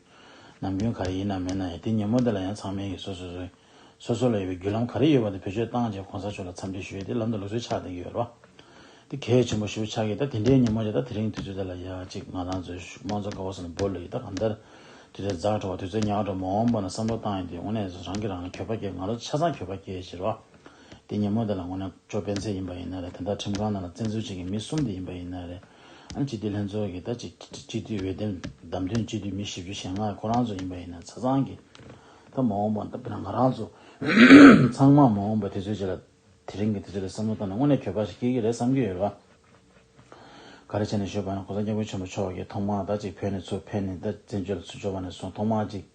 ནམ་རྒྱུན་ག་རེ་ཡིན་ན་མིན་ན་ཡང་དེའི་ཉིན་མོ་འདི་ལ་ཡང་ཚང་མས་ཀྱི་སོ་སོ་སོ་སོ་སོ་ལ་ཡོད་པའི་བརྒྱུད་ལམ་ག་རེ་ཡོད་པ་དེ་བེད་སྤྱོད་བཏང་བྱས་གོང་ས་མཆོག་ལ་འཚམས་འདྲི་ཞུ་ཡས་དེ་ལམ་དུ་ལུགས་སྲོལ་ཆགས་བསྡད་ཀྱི་ཡོད་རེད་བ། དེ་གལ་ཆེན་པོ་ཞེ་པོ་ཆགས་ཀྱི། ད་དེ་འདྲའི་ཉིན་མོ་ཅིག་ད་དེ་རིང་དུས་ཚོད་དེ་ལ་ཡ་ཅིག་ང་རང་ཚོའི་དམངས་གཙོ་ཀ་བ་གསུམ་འབོར་ལ་ཡོད། ད་གང་ལྟར་དུས་ཚོད་ཛ་དྲག་པ་དུས་ཚོད་ཉག་དྲག་མ་འོངས་པ་ན་བསམ་བློ་བཏང་ཡོང་དུས་དངོས་གནས་རང་གིས་རང་ལ་འགྱོད་པ་སྐྱེ། ང་རང་ཚོ་ཆ་ཚང་འགྱོད་པ་སྐྱེ་ཡས་ཅིག་རེད་བ། དེ་ཉིན་མོ་དེ་ལ་དངོས་གནས་ཅོ་སྤེན་ཚེ་ཡིན་པ་ཡིན་ན་རེད། དེ་འདྲ་ཁྲིམས་ཁང་ནང་ལ་བཙན་འཛུལ་བྱེད་མཁན་མི་གསུམ་དེ་ཡིན་པ་ཡིན་ན་རེད། ཨ་ནི་སྤྱི་འཐུས་ལྷན་ཚོགས་ཀྱི་ད་ཅིག་སྤྱི་འཐུས་འོས་འདེམས་བདམས་ཐོན་སྤྱི་འཐུས་མི་བཞི་བཅུ་ཞེ་ལྔ་ཁོ་རང་ཚོ་ཡིན་པ་ཡིན་ན་ཆ་ཚང་གི་ད་མ་འོངས་པ་ད་དཔེར་ན་ང་རང་ཚོ་ཚང་མ་མ་འོངས་པ་དུས་ཚོད་ཅིག་ལ་དེ་རིང་གི་དུས་ཚོད་ལ་བསམ་བློ་བཏང་ན་དངོས་གནས་འགྱོད་པ་ཞིག་སྐྱེ་གི་རེད་བསམ་གྱི་ཡོད་རེད་བ། ག་རེ་བྱས་ནས་ཞུས་པ་ན་གོང་ས་སྐྱབས་མགོན་ཆེན་པོ་མཆོག་གིས་ཐོག་མར་ད་ཅིག་བོད་ནས་ཚུར་ཕེབས་ནས་ད་བཙན་བྱོལ་ལ་ཚུར་འབྱོར་བ་ནས་བཟུང་ཐོག་མར་ཅིག་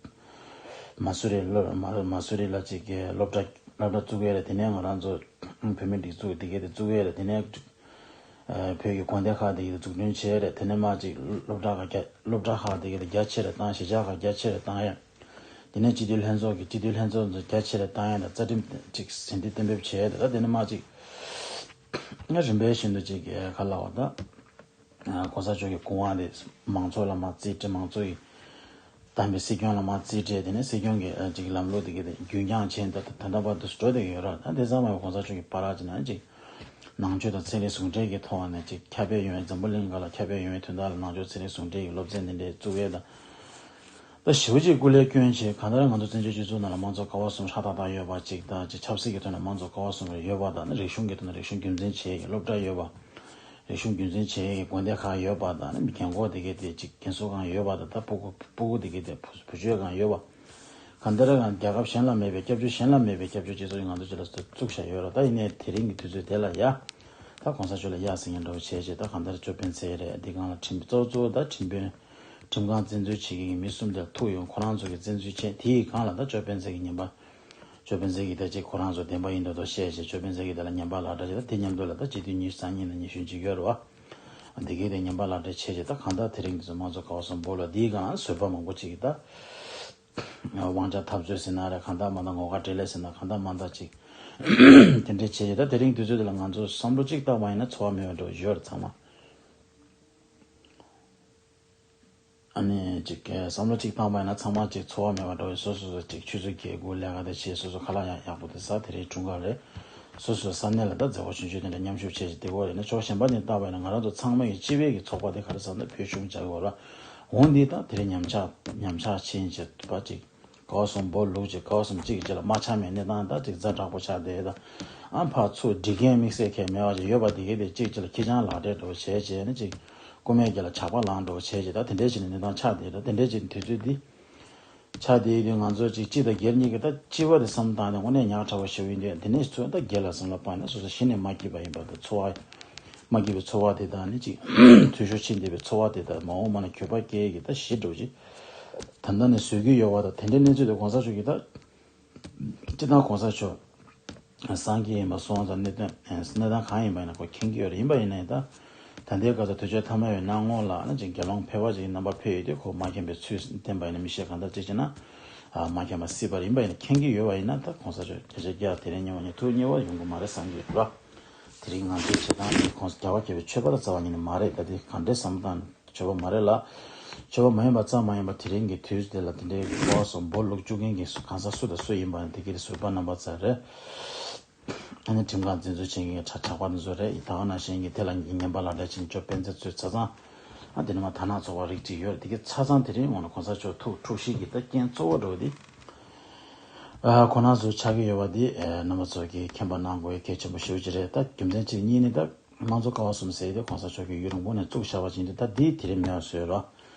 མ་སུ་རི་སློབ་མ་མ་སུ་རི་ལ་ཅིག་གི་སློབ་གྲྭ་སློབ་གྲྭ་བཙུགས་ཡས་རེད། དེ་ནས་ང་རང་ཚོ་བོད་མིའི་སྒྲིག་འཛུགས་དེ་གའི་དེ་བཙུགས་ཡས་རེད། དེ་ནས་བོད་ཀྱི་དགོན་སྡེ་ཁག་དེ་གའི་དེ་འཛུགས་སྐྲུན་བྱས་རེད། དེ་ནས་མར་ཅིག་སློབ་གྲྭ་ཁག་རྒྱ་སློབ་གྲྭ་ཁག་དེ་གའི་དེ་རྒྱ་ཆེ་རུ་བཏང་། གཞིས་ཆགས་ཁག་རྒྱ་ཆེ་རུ་བཏང་ཡས། དེ་ནས་སྤྱི་འཐུས་ལྷན་ཚོགས་ཀྱི་སྤྱི་འཐུས་ལྷན་ཚོགས་ཚོ་རྒྱ་ཆེ་རུ་བཏང་ཡས་དང་རྩ་ཁྲིམས་ཅིག་ཟིན་བྲིས་གཏན་འབེབས་བྱས་རེད། ད་དེ་ནས་མར་ཅིག་ང་རིམ་པ་བཞིན་དུ་ཅིག་ག་ལབ་དགོས་ད། ཨ་གོང་ས་མཆོག་གི་སྐུ་དབང་དེ་མང་ཚོགས་ལ་མར་རྩིས་སྤྲད། མང་ཚོགས་ཀྱིས་བདམས་པའི་སྲིད་སྐྱོང་ལ་མར་རྩིས་སྤྲད། དེ་ནས་སྲིད་སྐྱོང་གི་ཨ་ཅིག་ལམ་ལུགས་དེ་གའི་དེ་རྒྱུན་འཁྱོངས་བྱས་ད་ད་ལྟ་བར་དུ་འགྲོ་བསྡད་ཀྱི་ཡོད་རེད། ད་དེ་ཙམ་མ་ཡིན་པར་གོང་ས་མཆོག་གིས་བར་ཅིག་ནང་ཅིག་ནང་ཆོས་དང་ཚན་རིག་ཟུང་འབྲེལ་གྱི་ཐོག་ནས་ཅིག་ཁྱབ་སྤེལ་ཡོང་བའི་འཛམ་བུ་གླིང་སྒང་ལ་ཁྱབ་སྤེལ་ཡོང་བའི་དོན་དག་ལ་ནང་ཆོས་ཚན་རིག་ཟུང་འབྲེལ་གྱི་སློབ་ཚན་དེ་འདྲ་བཙུགས་ཡས་དང་། ད་ཞེ་པོ་ཅིག་སྐུ་ལས་བསྐྱོན་བྱས། གང་ལྟར་ང་ཚོ་བཙན་བྱོལ་སྤྱི་ཚོགས་ནང་ལ་དམངས་གཙོ་ཀ་བ་གསུམ་ཧྲག་ཏག་ཏག་ཡོད་པ་ཅིག་དང་། ཅིག་ཆབ་སྲིད་ཀྱི་ཐོག་ནས་དམངས་གཙོ་ཀ་བ་གསུམ་ཡོད་པ་དང་། རིག་གཞུང་གི་ཐོག་ནས་རིག་གཞུང་རྒྱུན་འཛིན་བྱེད་ཀྱི་སློབ་གྲྭ་ཡོད་པ། རིག་གཞུང་རྒྱུན་འཛིན་བྱེད་ཀྱི་དགོན་སྡེ་ཁག་ཡོད་པ་དང་། རྒན་འཁོགས་དེ་གའི་དེ་ཅིག་རྒན་གསོ་ཁང་ཡོད་པ་དང་། ད་སྤུ་གུ་སྤུ་གུ་དེ་གའི་དེ་བུ་བུ་བཅོལ་ཁང་ཡོད་པ། གང་ལྟར་ཡང་རྒྱལ་ཁབ་གཞན་ལ་མེད་པའི་སྐྱབས་བཅོལ། གཞན་ལ་མེད་པའི་སྐྱབས་བཅོལ་སྤྱི་ཚོགས་ང་ཚོ་ཅིག་ལ་བཙུགས་བཞག་ཡོད་རེད། ད་ཡིན་ནའི་དེ་རིང་གི་དུས་ཚོད་དེ་ལ་ཡ། ད་གོང་ས་མཆོག་ལ་ཡ་ཟེར་མཁན་འདྲ་བོ་བྱས་བྱས། ད་གང་ལྟར་ཅོ་སྤེན་ཚེ་རེད། འདི་སྒང་ལ་ཁྲིམས་གཙོ་གཙོ་བོ་ད་ཁྲིམས་དཔོན། ཁྲིམས་ཁང་བཙན་འཛུལ་བྱེད་མཁན་གྱི་མི་གསུམ་དེར་ཐུག་ཡོང་། ཁོ་རང་ཚོ་གིས་བཙན་འཛུལ་བྱས། དེའི་སྒང་ལ་ད་ཅོ་སྤེན་ཚེ་གིས་ངན་པ། ཅོ་སྤེན་ཚེ་གིས་ད་ཅིག་ཁོ་རང་ཚོ་བདེན་པ་ཡིན་མདོག་མདོག་བཤད་བྱས། ཅོ་སྤེན་ཚེ་གིས་དེ་ལ་ངན་པ་ལག་བསྟར་བྱས། ད་དེ་མཉམ་དུ་ལ་ད་སྤྱི་འཐུས་ཉི་ཤུ་རྩ་གཉིས་དང་ཉི་ཤུ་གཅིག་ཡོད་རེད་བ། འདི་གའི་དེ་ངན་པ་ལག་བསྟར་བྱས་བྱས། ད་གང་ལྟར་དེ་རིང་འདི་ཚོ་དམངས་གཙོ་ཀ་བ་གསུམ་འབོར་ལ་འདིའི་སྒང་ལ་ཟུར་པ་མང་པོ་ཅིག་གིས་ད། དབང་ཆ་འཐབ་རྩོད་ཟེར་ན་རེད། གང་ལྟར་མ་ལྟར་ངོ་དགའ་སྤྲེལ་ལད་ཟེར་ན། གང་ལྟར་མ་ལྟར་ཅིག་དེ་འདྲས་བྱས་བྱས། ད་དེ་རིང་དུས་ཚོད་འདི་ལ་ང་ཚོ་བསམ་བློ་གཅིག་བཏང་བ་ཡིན་ན་ཚོར་བ་མེད་པ་འདྲ་བོ་ཡོད་རེད་ཚང་མ། ཨ་ནི་ཅིག་བསམ་བློ་གཅིག་བཏང་བ་ཡིན་ན་ཚང་མ་ཅིག་ཚོར་བ་མེད་པ་འདྲ་བོ། སོ་སོ་སོ་ཅིག་ཆུ་ཚོད་བརྒྱད་དགུ་ལས་ཀ་དེ་བྱས། སོ་སོ་ཁ་ལག་ཡང་ཡག་པོ་དེ་ཟ། དེ་རིང་འཁྲུངས་སྐར་རེད། སོ་སོའི་ས་གནས་ལ་ད་མཛད་སྒོ་ཆུང་ཆུང་དེ་འདྲ་མཉམ་ཞུགས་བྱས་བྱས་བསྡད་ཀྱི་ཡོད་རེད། ནི་ཕྱོགས་གཞན་པ་ནས་བལྟས་པ་ཡིན་ན་ང་རང་ཚོ་ཚང་མ་ཡི་སྤྱི་པའི་གི་ཚོགས་པ་དེ་ག་རེ་ཟེར་ན་བོད་གཞུང་བྱ་དགོས་ར། འོ་འདི་ད་དེ་རིང་ཉམས་ཆག་ཉམས་ཆག་ཕྱིན་བྱས་པ་ཅིག་ཀ་བ་གསུམ་འབོར་ལུག་ཅིག་ཀ་བ་གསུམ་གཅིག་གི་རྗེས་ལ་མ་ཆགས་མེད་གནས་སྟངས་ད་ཅིག་ཛ་དྲག་པོ་ཆགས་བསྡད་ད། ཨ་ཕར་ཚུར་སྒྲིག་མཁན་དམིགས་བསལ་གང་ཡང་མེད་པ་ཅིག་ཡོད་པ་དེ་གའི་དེ་གཅིག་གཅིག་ལ་ཁྱི་སྤྱང་ལག་སྦྲེལ་འདྲ་བོ་བྱས་བྱས་ནས་ཅིག་རྐུན་མའི་རྒྱབ་ལ་ཇག་པ་ལངས་འདྲ་བོ་བྱས་བྱས། ད་དེ་འདྲས་བྱས་ནས་གནས་སྟངས་ཆགས་བསྡད་ད། དེ་འདྲས་བྱས་ནས་དུས་ཚོད་འདི་ཆགས་བསྡད་ཡོད་དུས་ང་ཚོ་ཅིག་སྤྱི་དང་སྒེར་གཉིས་ཀྱི་ད་སྤྱི་པ་དེ་བསམ་བཏང་ནས་དངོས་གནས་ཉག་ཕྲ་བ་ཞེ་པོ་ཡིན་དུས། དེ་ནས་ཚུར་ད་སྒེར་ལ་བསམ་བློ་བཏང་ནས་སོ་སོ་གཞི་ནས་མ་སྐྱིད་པ་ཡིན་པ་དང་། ཚོར་བ་མ་སྐྱིད་པའི་ཚོར་བ་དེ་དང་ནི་ཅིག་འཐུས་ཤོར་ཕྱིན་བསྡད་པའི་ཚོར་བ་དེ་དང་། མ་འོངས་པ་ན་འགྱོད་པ་སྐྱེ་གི་ད་གཞི་འདྲ་བོ་ཅིག་ད་ལྟ་ནས་བཟོ་གི་ཡོད་པ་དང་། དེ་འདྲའི་གནས་ཚུལ་དེ་གོང་ས་མཆོག་གིས་ད་སྤྱིར་བཏང་གོང་ས་མཆོག་སངས་རྒྱས་ཡིན་པ་སོང་ཙང་གནས་སྟངས་གནས་སྟངས་གང་ཡིན་པ་ཡིན་ན་ཁོ་མཁྱེན་གྱི་ཡོད་རེད། ཡིན་པ་ཡིན་ན་ཡང་ད་ད་ལྟའི་སྐབས་སུ་དུས་ཚོད་ཐ་མལ་པའི་གནམ་ངོ་ལ་ནི་ཅིག་དགེ་སློང་ཕལ་པ་ཅིག་རྣམ་པ་ཕེབས་ཡོད་དུས་ཁོ་མ་མཁྱེན་པའི་ཚུལ་བསྟན་པ་ཡིན་ན་མི་ཤེས། གང་ལྟར་ཅིག་བྱས་ན་ཨ་མ་མཁྱེན་པ་སྲིད་པ་རེད། ཡིན་པ་ཡིན་ན་མཁྱེན་གྱི་ཡོད་པ་ཡིན་ན་ད་གོང་ས་མཆོག་བརྒྱ་ཆ་བརྒྱ་དེ་རིང་ཉིན་མོ་ཉིན་ཐུག་ཉེ་བ་ཡོང་གི་མ་རེད་བསམ་གྱི་ཡོད་ར། དེ་རིང་ང་ཚོའི་བྱེད་སྟངས་འདི་ཁོང་རྒྱལ་བ་དགྱེས་པའི་ཆོས་པ་དང་རྩ་བ་ཉིད་ནས་མ་རེད། ད་དེ་གང་འདྲས་བསམ་བཏང་ཆོས་པ་མ་རེད་ལ། ཆོས་པ་མ་ཡིན་པ་ཙམ་མ་ཡིན་པར་དེ་རིང་གི་དུས་དེ་ལ་དེ་འདྲའི་ཀ་བ་གསུམ་འབོར་ལུག་བཅུག་མཁན་གྱི་གང་ཟག་སུ་དང་སུ་ཡིན་པ་ནི་དེ་གའི་ཟུར་པ་རྣམ་པ་ཚོ་རེད། ཨ་ནི་ཁྲིམས་ཁང་འཛིན་བཟུང་བྱེད་མཁན་གྱི་ཇག་པ་འདི་ཚོ་རེད། ད་ག་ནང་བཞིན་གྱི་དེ་ལ་ངན་པ་ལག་སྦྲེལ་བྱེད་མཁན་ཅོ་སྤེན་ཚེ་ཚོས་ཆ་ཚང་། ཨ་དེ་ནི་མ་དར་ནག་ཚོགས་པ་རིགས་གཅིག་ཡོད་རེད། དེ་གའི་ཆ་ཚང་དེ་རིང་འོང་ན་གོང་ས་མཆོག་ཐུགས་འཁྲུག་གཞིས་ཀྱི་ད་རྐྱེན་གཙོ་བོ་འགྲོ་བ་དེ། ཨ་ཁོ་རང་ཚོ་ཆགས་ཀྱི་ཡོད་པ་དེ་ཨ་རྣམ་པ་ཚོ་གིས་མཁྱེན་པ་གནང་དགོས་ཡ་གལ་ཆེན་པོ་ཞེ་པོ་ཅིག་རེད། ད་རྒྱུ་མཚན་གཅིག་གཉིས་ནི་ད་དམངས་གཙོ་ཀ་བ་གསུམ་ཟེར་དེ་གོང་ས་མཆོག་གིས་ཡུན་རིང་པོ་ནས་བཙུགས་བཞག་པ་ཅིག་ཡིན་དུས། ད་དེ་དེ་རིང་མེད་པ་བཟོས་རོགས།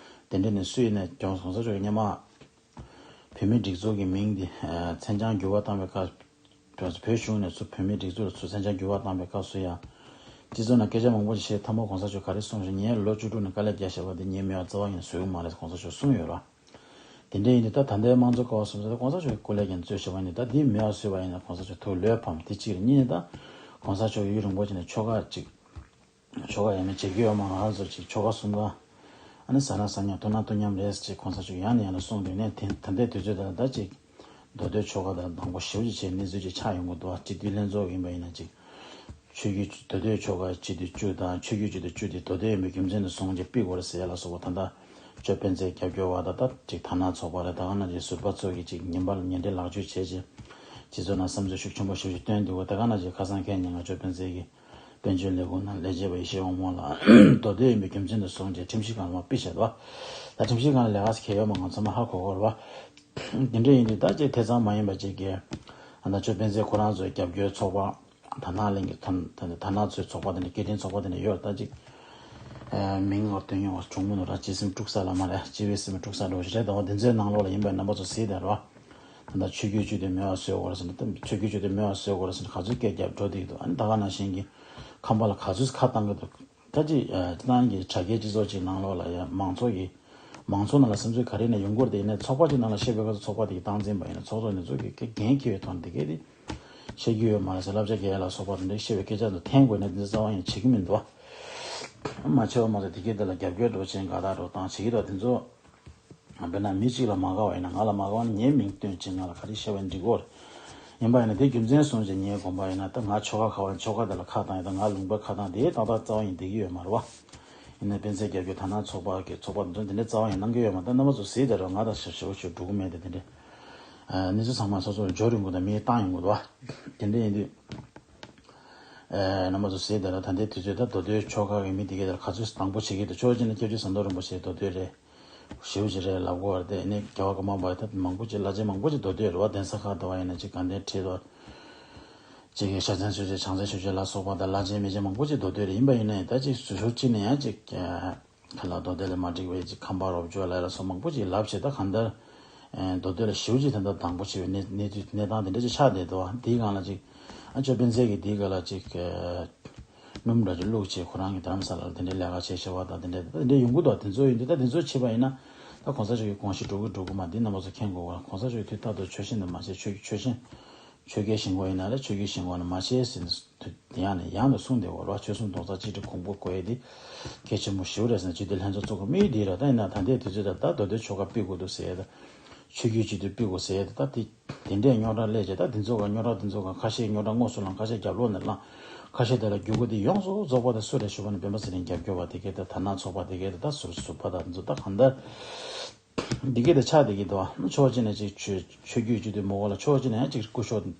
དེ་འདྲ་ནས་སུ་ཡིན་ན་ཀྱང་གོང་ས་མཆོག་གིས་སྔོན་མ་བོད་མིའི་སྒྲིག་འཛུགས་ཀྱི་མིང་འདི་ཨ་མཚན་བྱང་འགྱུར་བ་བཏང་བའི་སྐབས། བོད་གཞུང་ནས་ཚུར་བོད་མིའི་སྒྲིག་འཛུགས་ལ་ཚུར་མཚན་བྱང་འགྱུར་བ་བཏང་བའི་སྐབས་སུ་ཡང་། སྤྱི་ཚོགས་ནང་སྐད་ཆ་མང་པོ་ཞིག་བཤད། མཐའ་མ་གོང་ས་མཆོག་ག་རེ་གསུངས་ཤག་ངས་ལོ་བཅུ་དྲུག་ནས་དཀའ་ལས་བརྒྱབ་བཞག་པ་འདི་ངས་མེད་པ་རྩ་བ་ཉིད་ནས་བཟོ་གི་མ་རེད་གོང་ས་མཆོག་གསུངས་ཡོད་ར། དེ་འདྲ་ཡིན་དུས་ད་ད་ལྟའི་དམངས་གཙོ་ཀ་བ་གསུམ་ཟེར་ད་གོང་ས་མཆོག་གི་སྐུ་ལས་ཀྱང་གཙོས་བྱས་པ་ཡིན་དུས། ད་འདི་མེད་པ་བཟོས་པ་ཡིན་ན་གོང་ས་མཆོག་ཐུགས་ལོས་ཕམ། དེ་གཅིག་རེད། གཉིས་ནས་ད་གོང་ས་མཆོག་གིས་ཡུན་རིང་པོ་ཅིག་ནས་ཆོལ་ཁ་ཅིག་ཆོལ་ཁ་ཡང་མེད་བྱེད་ཀྱི་ཡོད་མ། ང་རང་ཚོ་ཅིག་ཆོལ་ཁ་གསུམ་ཀ་ཨ་ནི་ཟ་ན་ཟ་མཉམ་འཐུང་ན་འཐུང་མཉམ་རེད་ཅེས་གོང་ས་མཆོག་ཡང་ནས་ཡང་ན་གསུངས་དུས་ནས། དེ་ད་ལྟའི་དུས་ཚོད་ད་ལ་ད་ཅིག་ མདོ་སྟོད་ཆོལ་ཁ་དང་དང་པོ་ཞེ་པོ་ཅིག་བྱས་གནས་ཚུལ་ཅིག་ཆགས་ཡོང་གི་འདུག་བ། སྤྱི་འཐུས་ལྷན་ཚོགས་ཡིན་པ་ཡིན་ན་ཅིག་ཆོས་བརྒྱུད་མདོ་སྟོད་ཆོལ་ཁ་སྤྱི་འཐུས་བཅུ་དང་ཆོས་བརྒྱུད་སྤྱི་འཐུས་བཅུ་དེ་མདོ་སྟོད་ཡིན་པའི་རྒྱུ་མཚན་དུ་བཟུང་བྱས་ཕུད་དགོས་རེད་ཟེར་ཡ་ལ་སོགས་པ། ད་ལྟ་ཅོ་སྤེན་ཚེ་རྒྱབ་སྐྱོར་བ་དང་ད་ཅིག་དར་ནག་ཚོགས་པ་རེད། ད་ག་ནང་བཞིན་ཟུར་པ་ཚོ་གིས་ཅིག་ཉིན་པར་ཉིན་རེ་ལག་བཅོས་བྱས་བྱས་སྤྱི་ཚོགས་ནང་བསམ་ཚུལ་ཤུགས་ཆེན་པོ་ཞེ་པོ་ཅིག་བཏོན་འདུག་ག། ད་ག་ནང་བཞིན་ཁ་སང་ཁ་ཉིན་ང་ཅོ་སྤེན་ཚེ་གིས་དཔལ་འབྱོར་ལས་ཁུངས་ནང་ལས་བྱེད་པ་ཡེ་ཤེས་དབང་མོ་ལགས་མདོ་སྟོད་ཡིན་པའི་རྒྱུ་མཚན་དུ་བཟུང་བྱས་ཁྲིམས་ཞིབ་ཁང་ལ་མར་ཕུད་བྱས་འདུག་བ། ད་ཁྲིམས་ཞིབ་ཁང་ལ་ལས་ཀ་ཟེར་གང་ཡང་ཡོད་མ། ང་ཚང་མ་ཧ་གོ་གོ་རེད་བ། དེ་འདྲ་ཡིན་དུས་ད་ཅིག་དེ་ཙམ་མ་ཡིན་པ་ཅིག་གིས་ཨ་ནི་ཅོ་སྤེན་ཚེ་ཁོ་རང་ཚོའི་རྒྱབ་སྐྱོར་ཚོགས་པ་དར་ནག་གླིང་གི་དར་དར་ནག་ཚོའི་ཚོགས་པ་དེ་འདྲ་སྐད་འཕྲིན་ཚོགས་པ་དེ་འདྲ་ཡོད་རེད། ད་ཅིག་ཨ་མིང་ལ་བཏོན་ཡོང་བ་བྱུང་མི་འདུག་ར། སྤྱི་སེམས་དཀྲུག་ས་ལ་མ་རེད། སྤྱི་པའི་སེམས་དཀྲུག་ས་འགྲོ་ཞིག་རེད། དང་པོ་དེ་ཚོའི་ནང་ལོགས་ལ་ཡིན་པའི་རྣམ་པ་ཚོ་གཟིགས་དང་ར། ད་ལྟ་ཆོས་བརྒྱུད་སྤྱི་འཐུས་མེད་པ་བཟོས་དགོས་རེད་ཟེར་ནས། ད་ཆོས་བརྒྱུད་སྤྱི་འཐུས་མེད་པ་བཟོས་དགོས་རེད་ཟེར་ནས་ག་ཚོད་སྐད་རྒྱབ་འགྲོ་བསྡད་ཀྱི་འདུག་ཨ་ནི་ད་ག་ནང་བཞིན་གྱི་ཁང་པ་ལ་ག་ཚོད་ཁ་བཏང་གི་འདུག་ད་ཅི་ཨ་ཏང་གི་དྲ་རྒྱའི་སྤྱི་ཚོགས་ཅིག་ནང་ལོགས་ལ་ཡ་མང་ཚོགས་ཀྱི་མང་ཚོགས་ནང་ལ་བསམ་ཚུལ་ག་རེ་ནས་ཡོང་གི་རེད། དེ་ཡིན་ནའི་ཚོགས་པ་ཅིག་ནང་ལ་བཤད་པའི་སྐབས་སུ་ཚོགས་པ་དེ་གི་སྟངས་འཛིན་པ་ཡིན་ན་ཚོགས་གཙོ་དེ་ཚོ་གི་འགན་འཁྱེར་བའི་ཐོག་ནས་དེ་གས་དེ་བཤད་རྒྱུ་ཡོད་མ་རེད་ཟེར། བསླབ་བྱ་འགལ་ལ་སོགས་པ་དེ་འདྲ་བཤད་པའི་སྐད་ཆ་ཚོ་འཐེན་དགོས་ནས་དེ་ཚོ་རྩ་བ་ཡང་བྱེད་ཀྱི་མི་འདུག་བ། མ་བྱས་པ་མ་ཟད་དེ་གས་དེ་ལ་རྒྱབ་སྐྱོར་འགྲོ་ཆེན་དགའ་རྟགས་འགྲོ་སྟངས་བྱེད་ཀྱི་འདུག་དེ་ཚོ། དཔེར་ན་མི་གཅིག་ལ་མ་དགའ་བ་ཡིན་ན་ང་ལ་མ་དགའ་བ་ན་ངའི་མིང་བཏོན་བྱས་ང་ལ་ག་རེ་བཤད་པ་ཡིན་འགྲིག་གོ། ཡིན་པ་ཡིན་ན་དེ་རྒྱུ་མཚན་བཟུང་བྱས་ངའི་དགོངས་པ་ཡིན་ན་ད་ང་ཆོལ་ཁ་ག་བ་ཡིན་ཆོལ་ཁ་དེ་ལ་ཁ་བཏང་ཡིན་ད་ང་ལུང་པ་ཁ་བཏང་དེ་ཏག་ཏག་རྩ་བ་ཡིན་བསྡད་ཀྱི་ཡོད་མ་རེད་བ། ཡིན་ན་སྤེན་ཚེ་རྒྱབ་སྐྱོར་དར་ནག་ཚོགས་པ་གི་ཚོགས་པ་འདི་ཚོ་འདི་འདྲའི་རྩ་བ་ཡིན་གནང་གི་ཡོད་མ་རེད། ད་རྣམ་པ་ཚོ་གཟིགས་དེ་རེད། ང་དང་ཞེ་པོ་ཞེ་པོ་འགྲོ་གི་མེད་དེ་དེ་འདྲའི་གནས་ཚུལ་ཚང་མ་སོ་སོར་འབྱོར་ཡོང་གི་དང་མིའི་བཏང་ཡོང་གི་འདུག་བ། དེ་འདྲ་ཡིན་དུས། རྣམ་པ་ཚོ་གཟིགས་དེ་ལ་ད་ལྟའི་དུས་ཚོད་ད་མདོ་སྟོད་ཆོལ་ཁ་གི་མི་དེ་གས་དེ་ལ་ག་ཚོད་དང་པོ་བྱེད་ཀྱི་འདུག་ཕྱོགས་གཅིག་ནས་སྐྱབས་རྗེ་ཟམ་གདོང་རིན་པོ་ཆེ་མདོ་སྟོད་རེད། ཞེ་པོ་ཅིག་རེད་ལབ་དགོས་རེད་དེ། ཨ་ནི་རྒྱལ་བ་ཀརྨ་པ་ད་མང་པོ་ཅིག་བླ་ཆེན་མང་པོ་ཅིག་མདོ་སྟོད་རེད་བ། གདན་ས་ཁག་དུ་བ་ཡིན་ན་ཅིག་དགའ་ལྡན་ཁྲི་དང་། ཅིག་གི་ཤ་ཚན་ཆོས་རྗེ་བྱང་རྩེ་ཆོས་རྗེ་ལ་སོགས་པ་དང་བླ་ཆེན་མི་ཆེན་མང་པོ་ཅིག་མདོ་སྟོད་རེད། ཡིན་པ་ཡིན་ན་ད་ཅིག་ཟུར་ཟུར་ཅིག་ནས་ཡང་ཅིག་ཁ་ལག་མདོ་སྟོད་ལ་མ་འགྲིག་པའི་ཅིག་ཁམས་པ་རོབ་ཅོ་ལ་ལ་སོགས་མང་པོ་ཅིག་ལབ་བྱས། ད་གང་ལྟར་མདོ་སྟོད་ལ་ཞེ་པོ་ཅིག་ད་ལྟ་དང་པོ་བྱེད་པའི་གནས་གནས་དུས་གནས་སྟངས་དེ་འདྲ་ཅིག་ཆགས་བསྡད་འདུག་དེའི་སྒང་ལ་ཅིག་ཨ་ཅོ་སྤེན་ཚེ་གིས་དེའི་སྒང་ལ་ཅིག་སྣུམ་འདྲ་ཅིག་བླུགས་བྱས་ཁོ་རང་གི་དྷ་རམ་ས་ལ་ལ་དེ་འདྲའི་ལས་ཀ་བྱས་བྱས་པ་དང་དེ་འདྲའི་དེ་འདྲའི་ཡོང་གི་འདུག་དེ་ཚོ་ཡིན་དུས་ད་དེ་ཚོ་བྱས་པ་ཡིན་ན་ད་གོང་ས་མཆོག་གི་དགོངས་གཞི་འགྲོ་གི་འགྲོ་གི་མ་འདི་རྣམ་པ་ཚོ་མཁྱེན་དགོས་པ། གོང་ས་མཆོག་གི་དུས་རྟག་ཏུ་ཆོས་བཞིན་དུ་མ་བྱས། ཆོས་ཆོས་བཞིན་ཆོས་རྒྱལ་ཞིང་ཁོངས་ཡིན་ན་རེད། ཆོས་བརྒྱུད་ཞིང་ཁོངས་ནས་མ་བྱས་ཟེར་ནས་དུས་དེ་ཡང་ནས་ཡང་དུ་གསུངས་བསྡད་ཡོད་རེད་བ། ཆོལ་གསུམ་རྡོག་རྩ་གཅིག་སྒྲིལ་གོང་བུ་བགོ་ཡས་དེ་གལ་ཆེན་པོ་ཞེ་པོ་རེད་ཟེར་ནས་སྤྱི་འཐུས་ལྷན་ཚོགས་ཚོགས་དགོས་དམིགས་ཡུལ་འདི་རེད། ད་ཡིན་ན་ད་ལྟའི་དུས་ཚོད་ད་ད་མདོ་སྟོད་ཆོལ་ཁ་སྤེལ་དགོས་འདུག་ཟེར་ཡས་ད་ཆོས་བརྒྱུད་སྤྱི་འཐུས་སྤེལ་དགོས་ཟེར་ཡས་ད་ད་དེ་འདྲས་རྙོག་དྲ་སླེབས་བྱས། ད་དེ་ཚོ་ག་རྙོག་དྲ་དེ་ཚོ་ག་ཁ་ཤས་རྙོག་དྲ་དངོས་སུ་བསླངས། ཁ་ཤས་རྒྱབ་ལོགས་ནས་བསླངས། ཁ་ཤས་དེ་ལ་བརྒྱུད་སྐུལ་དེ་ཡོངས་སུ་རྫོགས་པ་དེ་སུ་རེད་ཞུ་བ་ན་སྤེན་པ་ཚེ་རིང་རྒྱབ་སྐྱོར་བ་དེ་གས་དེ་དར་ནག་ཚོགས་པ་དེ་གས་དེ་ད་ཟུར་ཟུར་པ་དང་དེ་ཚོ་ད་གང་ལྟར། འདི་གས་དེ་ཆགས་བསྡད་ཀྱི་འདུག་ཨ་ཕྱོགས་གཅིག་ནས་ཅིག་ཆོས་ཆོས་བརྒྱུད་སྤྱི་འཐུས་མི་དགོས་ལ་ཕྱོགས་གཅིག་ནས་ཡང་ཅིག་སྐུ་ཞབས་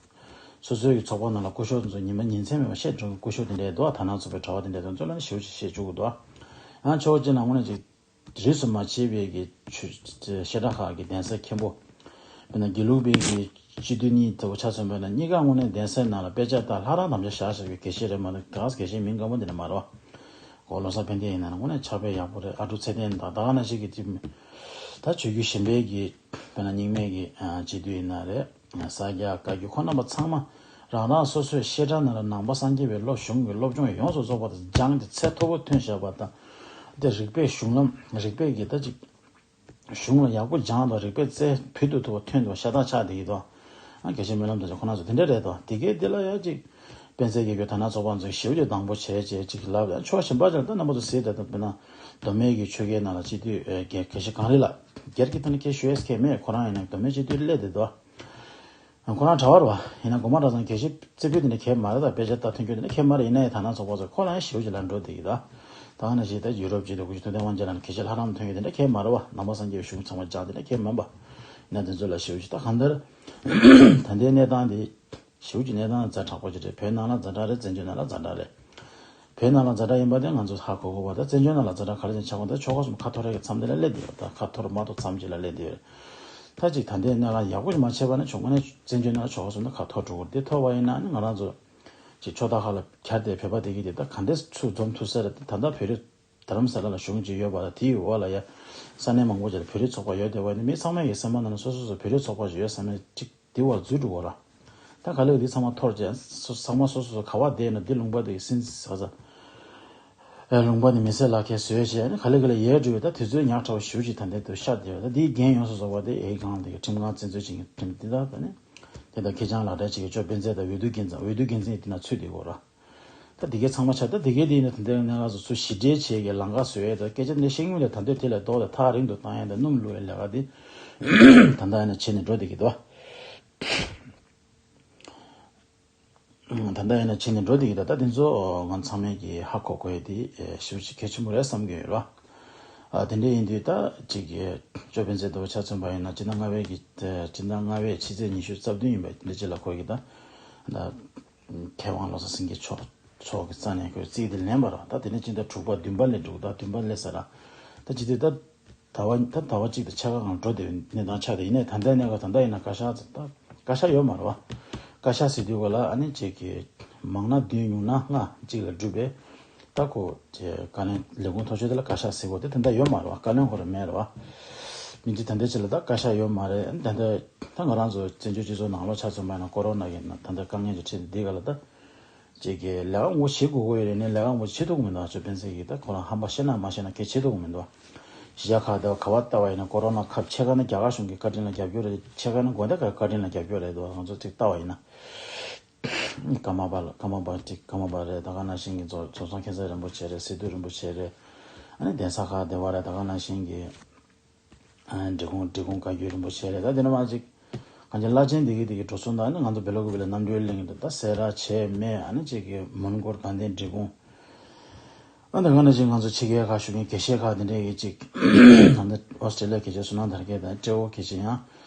སོ་སོའི་གི་ཚོགས་པ་ནང་ལ་སྐུ་ཞབས་ཚོ་ཉི་མ་ཉིན་མཚན་མེད་པར་བཤད་འགྲོ་གི། སྐུ་ཞབས་དེ་འདྲའི་འདུག་ཨ་དར་ནག་ཚོགས་པའི་གྲྭ་པ་དེ་འདྲའི་དོན་ཚོ་ལ་ནི་ཞེ་པོ་ཅིག་བཤད་བཅུག་གི་འདུག་ཨ་ཡང་ཕྱོགས་གཅིག་ནས་དངོས་གནས་ཅིག་རིས་སུ་མ་ཆད་པའི་གི་ཆོས་བཤད་གྲྭ་ཁག་གི་གདན་ས་མཁན་པོ། དཔེར་ན་དགེ་ལུགས་པའི་གི་སྤྱི་འཐུས་གཉིས་ལྟ་བུ་ཆ་མཚོན་པ་ཡིན་ན་གཉིས་ཀ་དངོས་གནས་གདན་སའི་ནང་ལ་དཔེ་ཆ་ལྟ་ལྷ་རམས་དམ་བཅའ་བཞག་བཞག་གི་དགེ་བཤེས་རེད་མ་གཏོགས་ག་ག་དགེ་བཤེས་མིང་སྐམ་པོ་འདི་འདྲ་མ་རེད་བ། གོ་ལོ་གསར་ཕན་བདེ་ཡིན་ན་དངོས་གནས་ཕྱག་དཔེ་ཡག་པོ་རེད། ཨ་ཀྲུག་ཚེ་བརྟན་དང་ད་ག་ནང་བཞིན་གྱི་དེ་ད་ཆོས་བརྒྱུད་གཞན་པའི་གི་དཔེར་ན་རྙིང་མའི་གི་སྤྱི་འཐུས་ཡིན་ན་རེད། ས་སྐྱ་བཀའ་བརྒྱུད་ཁོང་རྣམ་པ་ཚང་མ་རང་རང་སོ་སོའི་བཤད་གྲྭ་ནང་ལ་ནང་པ་སངས་རྒྱས་པའི་སློབ་གཞུང་གི་སློབ་སྦྱོང་ཡོངས་སུ་རྫོགས་པ་དང་སྦྱངས་ཏེ་ཚད་མཐོ་པོ་ཐོན་བཞག་པ་དང་། དེ་རིགས་པའི་གཞུང་ལམ་རིགས་པའི་གི་ད་ཅིག་གཞུང་ལ་ཡག་པོ་སྦྱངས་དང་རིགས་པའི་རྩལ་ཕུལ་དུ་ཐུབ་པ་ཐོན་འདུག་ཤ་སྟག་ཆགས་བསྡད་ཀྱི་འདུག་ཨ་དགེ་བཤེས་སྨོན་ལམ་དང་ཁོ་རང་ཚོ་དེ་འདྲ་རེད་དོ། དེ་གའི་འདི་ལ་ཡ་ཅིག་སྤེན་ཚེ་རྒྱལ་སྐྱོར་དར་ནག་ཚོགས་པ་ཚོས་ཞེ་པོ་ཅིག་དང་པོ་བྱས་བྱས་ཅིག་ལབ་ཡ་ཕྱོགས་གཞན་པ་ཅིག་ལ་ད་རྣམ་པ་ཚོ་གཟིགས་དང་། དཔེར་ན་མདོ་སྨད་ཀྱི་ཆོལ་ཁའི་ནང་ལ་སྤྱི་འཐུས་དགེ་དགེ་བཤེས་གངས་རི་ལགས་སྒེར་གྱི་ཐོག་ནས་ཁྱེད་ཞུ་ཡས་ཁྱེད་མེད། ཁོ་རང་ཡིན་ན་མདོ་སྨད་སྤྱི་འཐུས་སླེབས་བསྡད་འདུག་ཁོ་རང་གྲྭ་བ་རེད་བ། ཡིན་ན་གོང་མ་གྲྭ་ཚང་དགེ་བཤེས་རྩེ་ཕུད་དེ་འདྲ་གལ་མ་རེད། ད་དཔེ་ཆ་ལྟ་ཐོན་རྒྱུ་དེ་འདྲ་གལ་མ་རེད། ཡིན་ན་ཡང་དར་ནག་ཚོགས་པ་ཚོ་ཁོ་ལ་ཡང་ཞེ་པོ་ཅིག་ལ་འགྲོ་བསྡད་ཀྱི་འདུག་ད་ནང་བཞིན་ད་ཡུ་རོབ་སྤྱི་འཐུས་སྐུ་ཞབས་ཐུབ་བསྟན་དབང་རྒྱལ་ལགས་ནས་དགེ་བཤེས་ལྷ་རམས་ཐོན་རྒྱུ་དེ་འདྲ་གལ་མ་རེད་བ། ནང་པ་སངས་རྒྱས་པའི་གཞུང་ཚང་མ་སྦྱངས་དེ་འདྲ་གལ་མིན་པ། ཡིན་ན་དེ་ཚོ་ལ་ཞེ་པོ་ཅིག་ད་གང་ལྟར་ད་ལྟའི་གནས་སྟངས་དེ་ཞེ་པོ་ཅིག་གནས་སྟངས་ཛ་དྲག་པོ་ཅིག་རེད། བོད་ནང་ལ་ཛ་དྲག་རེད། བཙན་བྱོལ་ནང་ལ་ཛ་དྲག་རེད། བོད་ནང་ལ་ཛ་དྲག་ཡིན་པ་དེ་ང་ཚོ་ཧ་གོ་དགོས་པ། ད་བཙན་བྱོལ་ནང་ལ་ཛ་དྲག་ག་རེ་བྱས་ཆགས་པ། ད་ཆོལ་ཁ་གསུམ་ཁ་འཐོར་ཡག་གི་མཚམས་དེ་ལ་སླེབས་བསྡད་ཡོད། ད་ཁ་འཐོར་མ་གཏོགས་མཚམས་གཅིག་ལ་སླེབས་བསྡད་ཡོད། ད་ཅིག་ད་ལྟའི་གནས་སྟངས་ཡག་པོ་ཞིག་མ་བྱས་པ་ན་ཆོ་དངོས་གནས་བཙན་བྱོལ་ནང་ལ་ཆོལ་ཁ་གསུམ་ད་ཁ་འཐོར་འགྲོ་གི་རེད། དེ་འཐོར་བ་ཡིན་ན་ནི་ང་རང་ཚོ་ཅིག་ཕྱོགས་མཐའ་ཁག་ལ་གྱར་ཏེ་བོད་པ་དེ་གི་དེ་ད་ག་འདྲས་ཚུར་འཛོམས་ཐུབ་ས་རེད། ད་ད་ལྟ་བོད་རིགས་དྷ་རམ་ས་ལ་ལ་གཞུང་ཅིག་ཡོད་པ་དང་དེའི་འོག་ལ་ཡ་ས་གནས་མང་པོ་ཅིག་ལ་བོད་རིགས་ཚོགས་པ་ཡོད་བསྡད་པ་ཡིན་ན་མི་ཚང་མ་གི་སེམས་པ་ནང་ན་སོ་སོ་སོ་བོད་རིགས་ཚོགས་པ་ཞིག་ཡོད་བསམ་ནས་ཅིག་དེ་བར་འཛུལ་འགྲོ་གོ་ར། ད་ག་ལེ་ག་འདི་ཚང་མ་འཐོར་བྱས་སོ་ཚང་མ་སོ་སོ་སོ་ག་བ་བསྡད་ན་འདི་ལུང་པ་འདི་གི་སྲིད་ས་ས་ཨེ་ལུང་པ་འདི་མི་སེར་ལག་ཁྱེར་བཟོས་བྱས་ནས་ག་ལེ་ག་ལེ་ཡལ་འགྲོ་བའི་ད་དུས་ཚོད་ཉག་ཕྲ་བ་ཞེ་པོ་ཅིག་ད་ལྟའི་དུ་ཤར་བསྡད་ཡོད། ད་འདིའི་འགན་ཡོངས་སུ་རྫོགས་པ་དེ་ཨེ་གང་འདི་གི་ཁྲིམས་ཁང་བཙན་འཛུལ་བྱེད་མཁན་ཁྲིམས་འདི་དག་ད་ནི་དེ་དང་ཁེ་བྱང་ལག་བསྟར་བྱེད་མཁན་ཅོ་སྤེན་ཚེ་དང་འོས་བསྡུ་འགན་འཛིན། འོས་བསྡུ་འགན་འཛིན་འདི་ན་ཚུད་བསྡད་ཡོད་ར། ད་འདི་གའི་ཚང་མ་ཆགས། ད་འདི་གའི་དེ་ཡིན་ན་ད་ལྟའི་གནས་སྐབས་སུ་ཚུར་ཞི་བདེ་བྱེད་ཀྱི་ལམ་ཁ་བཟོ་ཡས་ད་སྐད་ཆ་འདི་བཤད་མཁན་ལ་ད་ལྟའི་དེ་ལས་ལྡོག་སྟེ་ཐག་རིང་དུ་བཏང་ཡས་ད་སྣུམ་བླུགས་ཡས་ལས་ཀ་འདི་ད་ལྟ་ཡིན་ན་བྱེད་ནས་འགྲོ་བསྡད་ཀྱི་འདུག་ད་ལྟ་ཡིན་ན་ཕྱིན་ནས་འགྲོ་བསྡད་ཀྱི་འདུག་ད་དེ་ཚོ་ང་ཚང་མས་ཀྱིས་ཧ་གོ་དགོས་ཡ་དེ་ཞེ་པོ་ཅིག་གལ་ཆེན་པོ་རེད་བསམ་གྱི་ཡོད་ར། དེ་འདྲ་ཡིན་དུས་ད་ཅིག་གི་ཅོ་སྤེན་ཚེ་ལྟ་བུ་ཆ་མཚོན་པ་ཡིན་ན་སྤྱི་ཟླ་ལྔ་པའི་གི་སྤྱི་ཟླ་ལྔ་པའི་ཕྱི་ཚེས་ཉི་ཤུ་རྩ་བདུན་ཡིན་པ་འདི་ཅི་ལ་ཁོ་གི་ད་ད་མཁས་དབང་བློ་བཟང་སེང་གེ་མཆོག་མཆོག་གི་རྩ་ནས་ཁོས་རྩིས་དེ་ལེན་པ་ར། ད་དེ་ནས་སྤྱི་ཟླ་དྲུག་པ་བདུན་པ་ལས་འགྲོ་ད་བདུན་པ་ལས་ས་ར། ད་ཅི་དེ་ད། ཟླ་བ་ད་ཟླ་བ་གཅིག་དང་ཕྱེད་ཀ་གང་འགྲོ་བསྡད་པའི་གནས་སྟངས་ཆགས་ཏེ་ཡིན་ནའི་ད་ལྟའི་གནས་སྐབས་ད་ལྟ་ཡིན་ན་བཀའ་ཤག་ད་བཀའ་ཤག་ཡོད་མ་རེད་བ། བཀའ་ཤག་ཟེར་དུས་ག་ལ་ཨ་ནི་ཅིག་གི་མང་ན་བདུན་ཉུང་ན་ལྔ་གཅིག་ལ་གྲུབ་པའི་ད་ཁོ་ཅེ་བཀའ་བློན་ལས་ཁུངས་མཐོ་ཤོས་དེ་ལ་བཀའ་ཤག་ཟེར་གོ་དེ་ད་ལྟ་ཡོད་མ་རེད་བ། བཀའ་བློན་ཁོ་རང་མེད་རེད་བ། མི་འདི་ད་ལྟའི་ཆ་ལ་ད་བཀའ་ཤག་ཡོད་མ་རེད། ཨ་ནི་ད་ལྟ་ད་ང་རང་ཚོ་བཙན་བྱོལ་སྤྱི་ཚོགས་ནང་ལོགས་ཆ་མཚོན་པ་ཡིན་ན་ཀོ་རོ་ན་གི་ད་ལྟ་དཀའ་ངལ་ཅིག་འཕྲད་དེ་འདི་ག་ལ་ད། ཅིག་གི་ལས་ཀ་ངོ་བྱེད་དགོས་ཀྱི་ཡོད་རེད་ནས་ལས་ཀ་ངོ་བྱེད་ཐུབ་ཀྱི་མི་འདུག་ཅོ་སྤེན་ཚེ་གིས་ད་ཁོ་རང་ཧམ་པ་བཤད་ན་མ་བཤད་ན་སྐད་ཆ་བྱེད་ཐུབ་ཀྱི་མི་འདུག་གཞིས་ཆགས་ཁག་ད་ག་བ་ལྟ་བ་ཡིན་ན་ཀོ་རོ་ན་ཁབ་ཕྱེད་ཀ་ནི་རྒྱ་གར་གཞུང་གིས་བཀའ་དྲིན་ལ་རྒྱབ་སྐྱོར་རེད། ཕྱེད་ཀ་ནི་དགོན་སྡེ་ཁག་བཀའ་དྲིན་ལ་རྒྱབ་སྐྱོར་རེད་འདུག་ང་ཚོ་ཅིག་ལྟ་བ་ཡིན་ན། ཀརྨ་པ་ལ་ཀརྨ་པ་ཅིག་ཀརྨ་པ་རེད། ད་ག་ནང་བཞིན་གྱི་རྫོགས་རྫོགས་སངས་མཁྱེན་བརྩེ་རིན་པོ་ཆེ་རེད། སི་ཏུ་རིན་པོ་ཆེ་རེད། ཨ་ནི་གདན་ས་ཁག་སྡེ་བ་རེད། ད་ག་ནང་བཞིན་གྱི། འབྲི་གུང་འབྲི་གུང་བཀའ་བརྒྱུད་རིན་པོ་ཆེ་རེད། ད་དེ་ནས་མ་ཅིག་གང་ཅི་བླ་ཆེན་དེ་གི་དེ་གི་འགྲོ་སོང་དང་ནི་ང་ཚོ་བེ་ལོ་ཀུ་བེ་ལ་རྣམ་གྲོལ་གླིང་གི་ད་སེ་ར་བྱེས་སྨད་ཨ་ནི་ཅིག་གི་མོན་གྷོ་དགའ་ལྡན་འབྲི་གུང་། ཨ་ནི་ང་ནི་ཅིག་ང་ཚོ་ཕྱི་རྒྱལ་ཁག་བཞུགས་མཁན་དགེ་བཤེས་ཁག་དེ་འདྲས་ཀྱི་ཅིག་ང་ཚོ་ཨོ་སི་ཀྲེ་ལི་ཡ་དགེ་བཤེས་བསོད་ནམས་དར་རྒྱས་དང་ཏྲེ་ཧོར་དགེ་བཤེས་ཡང་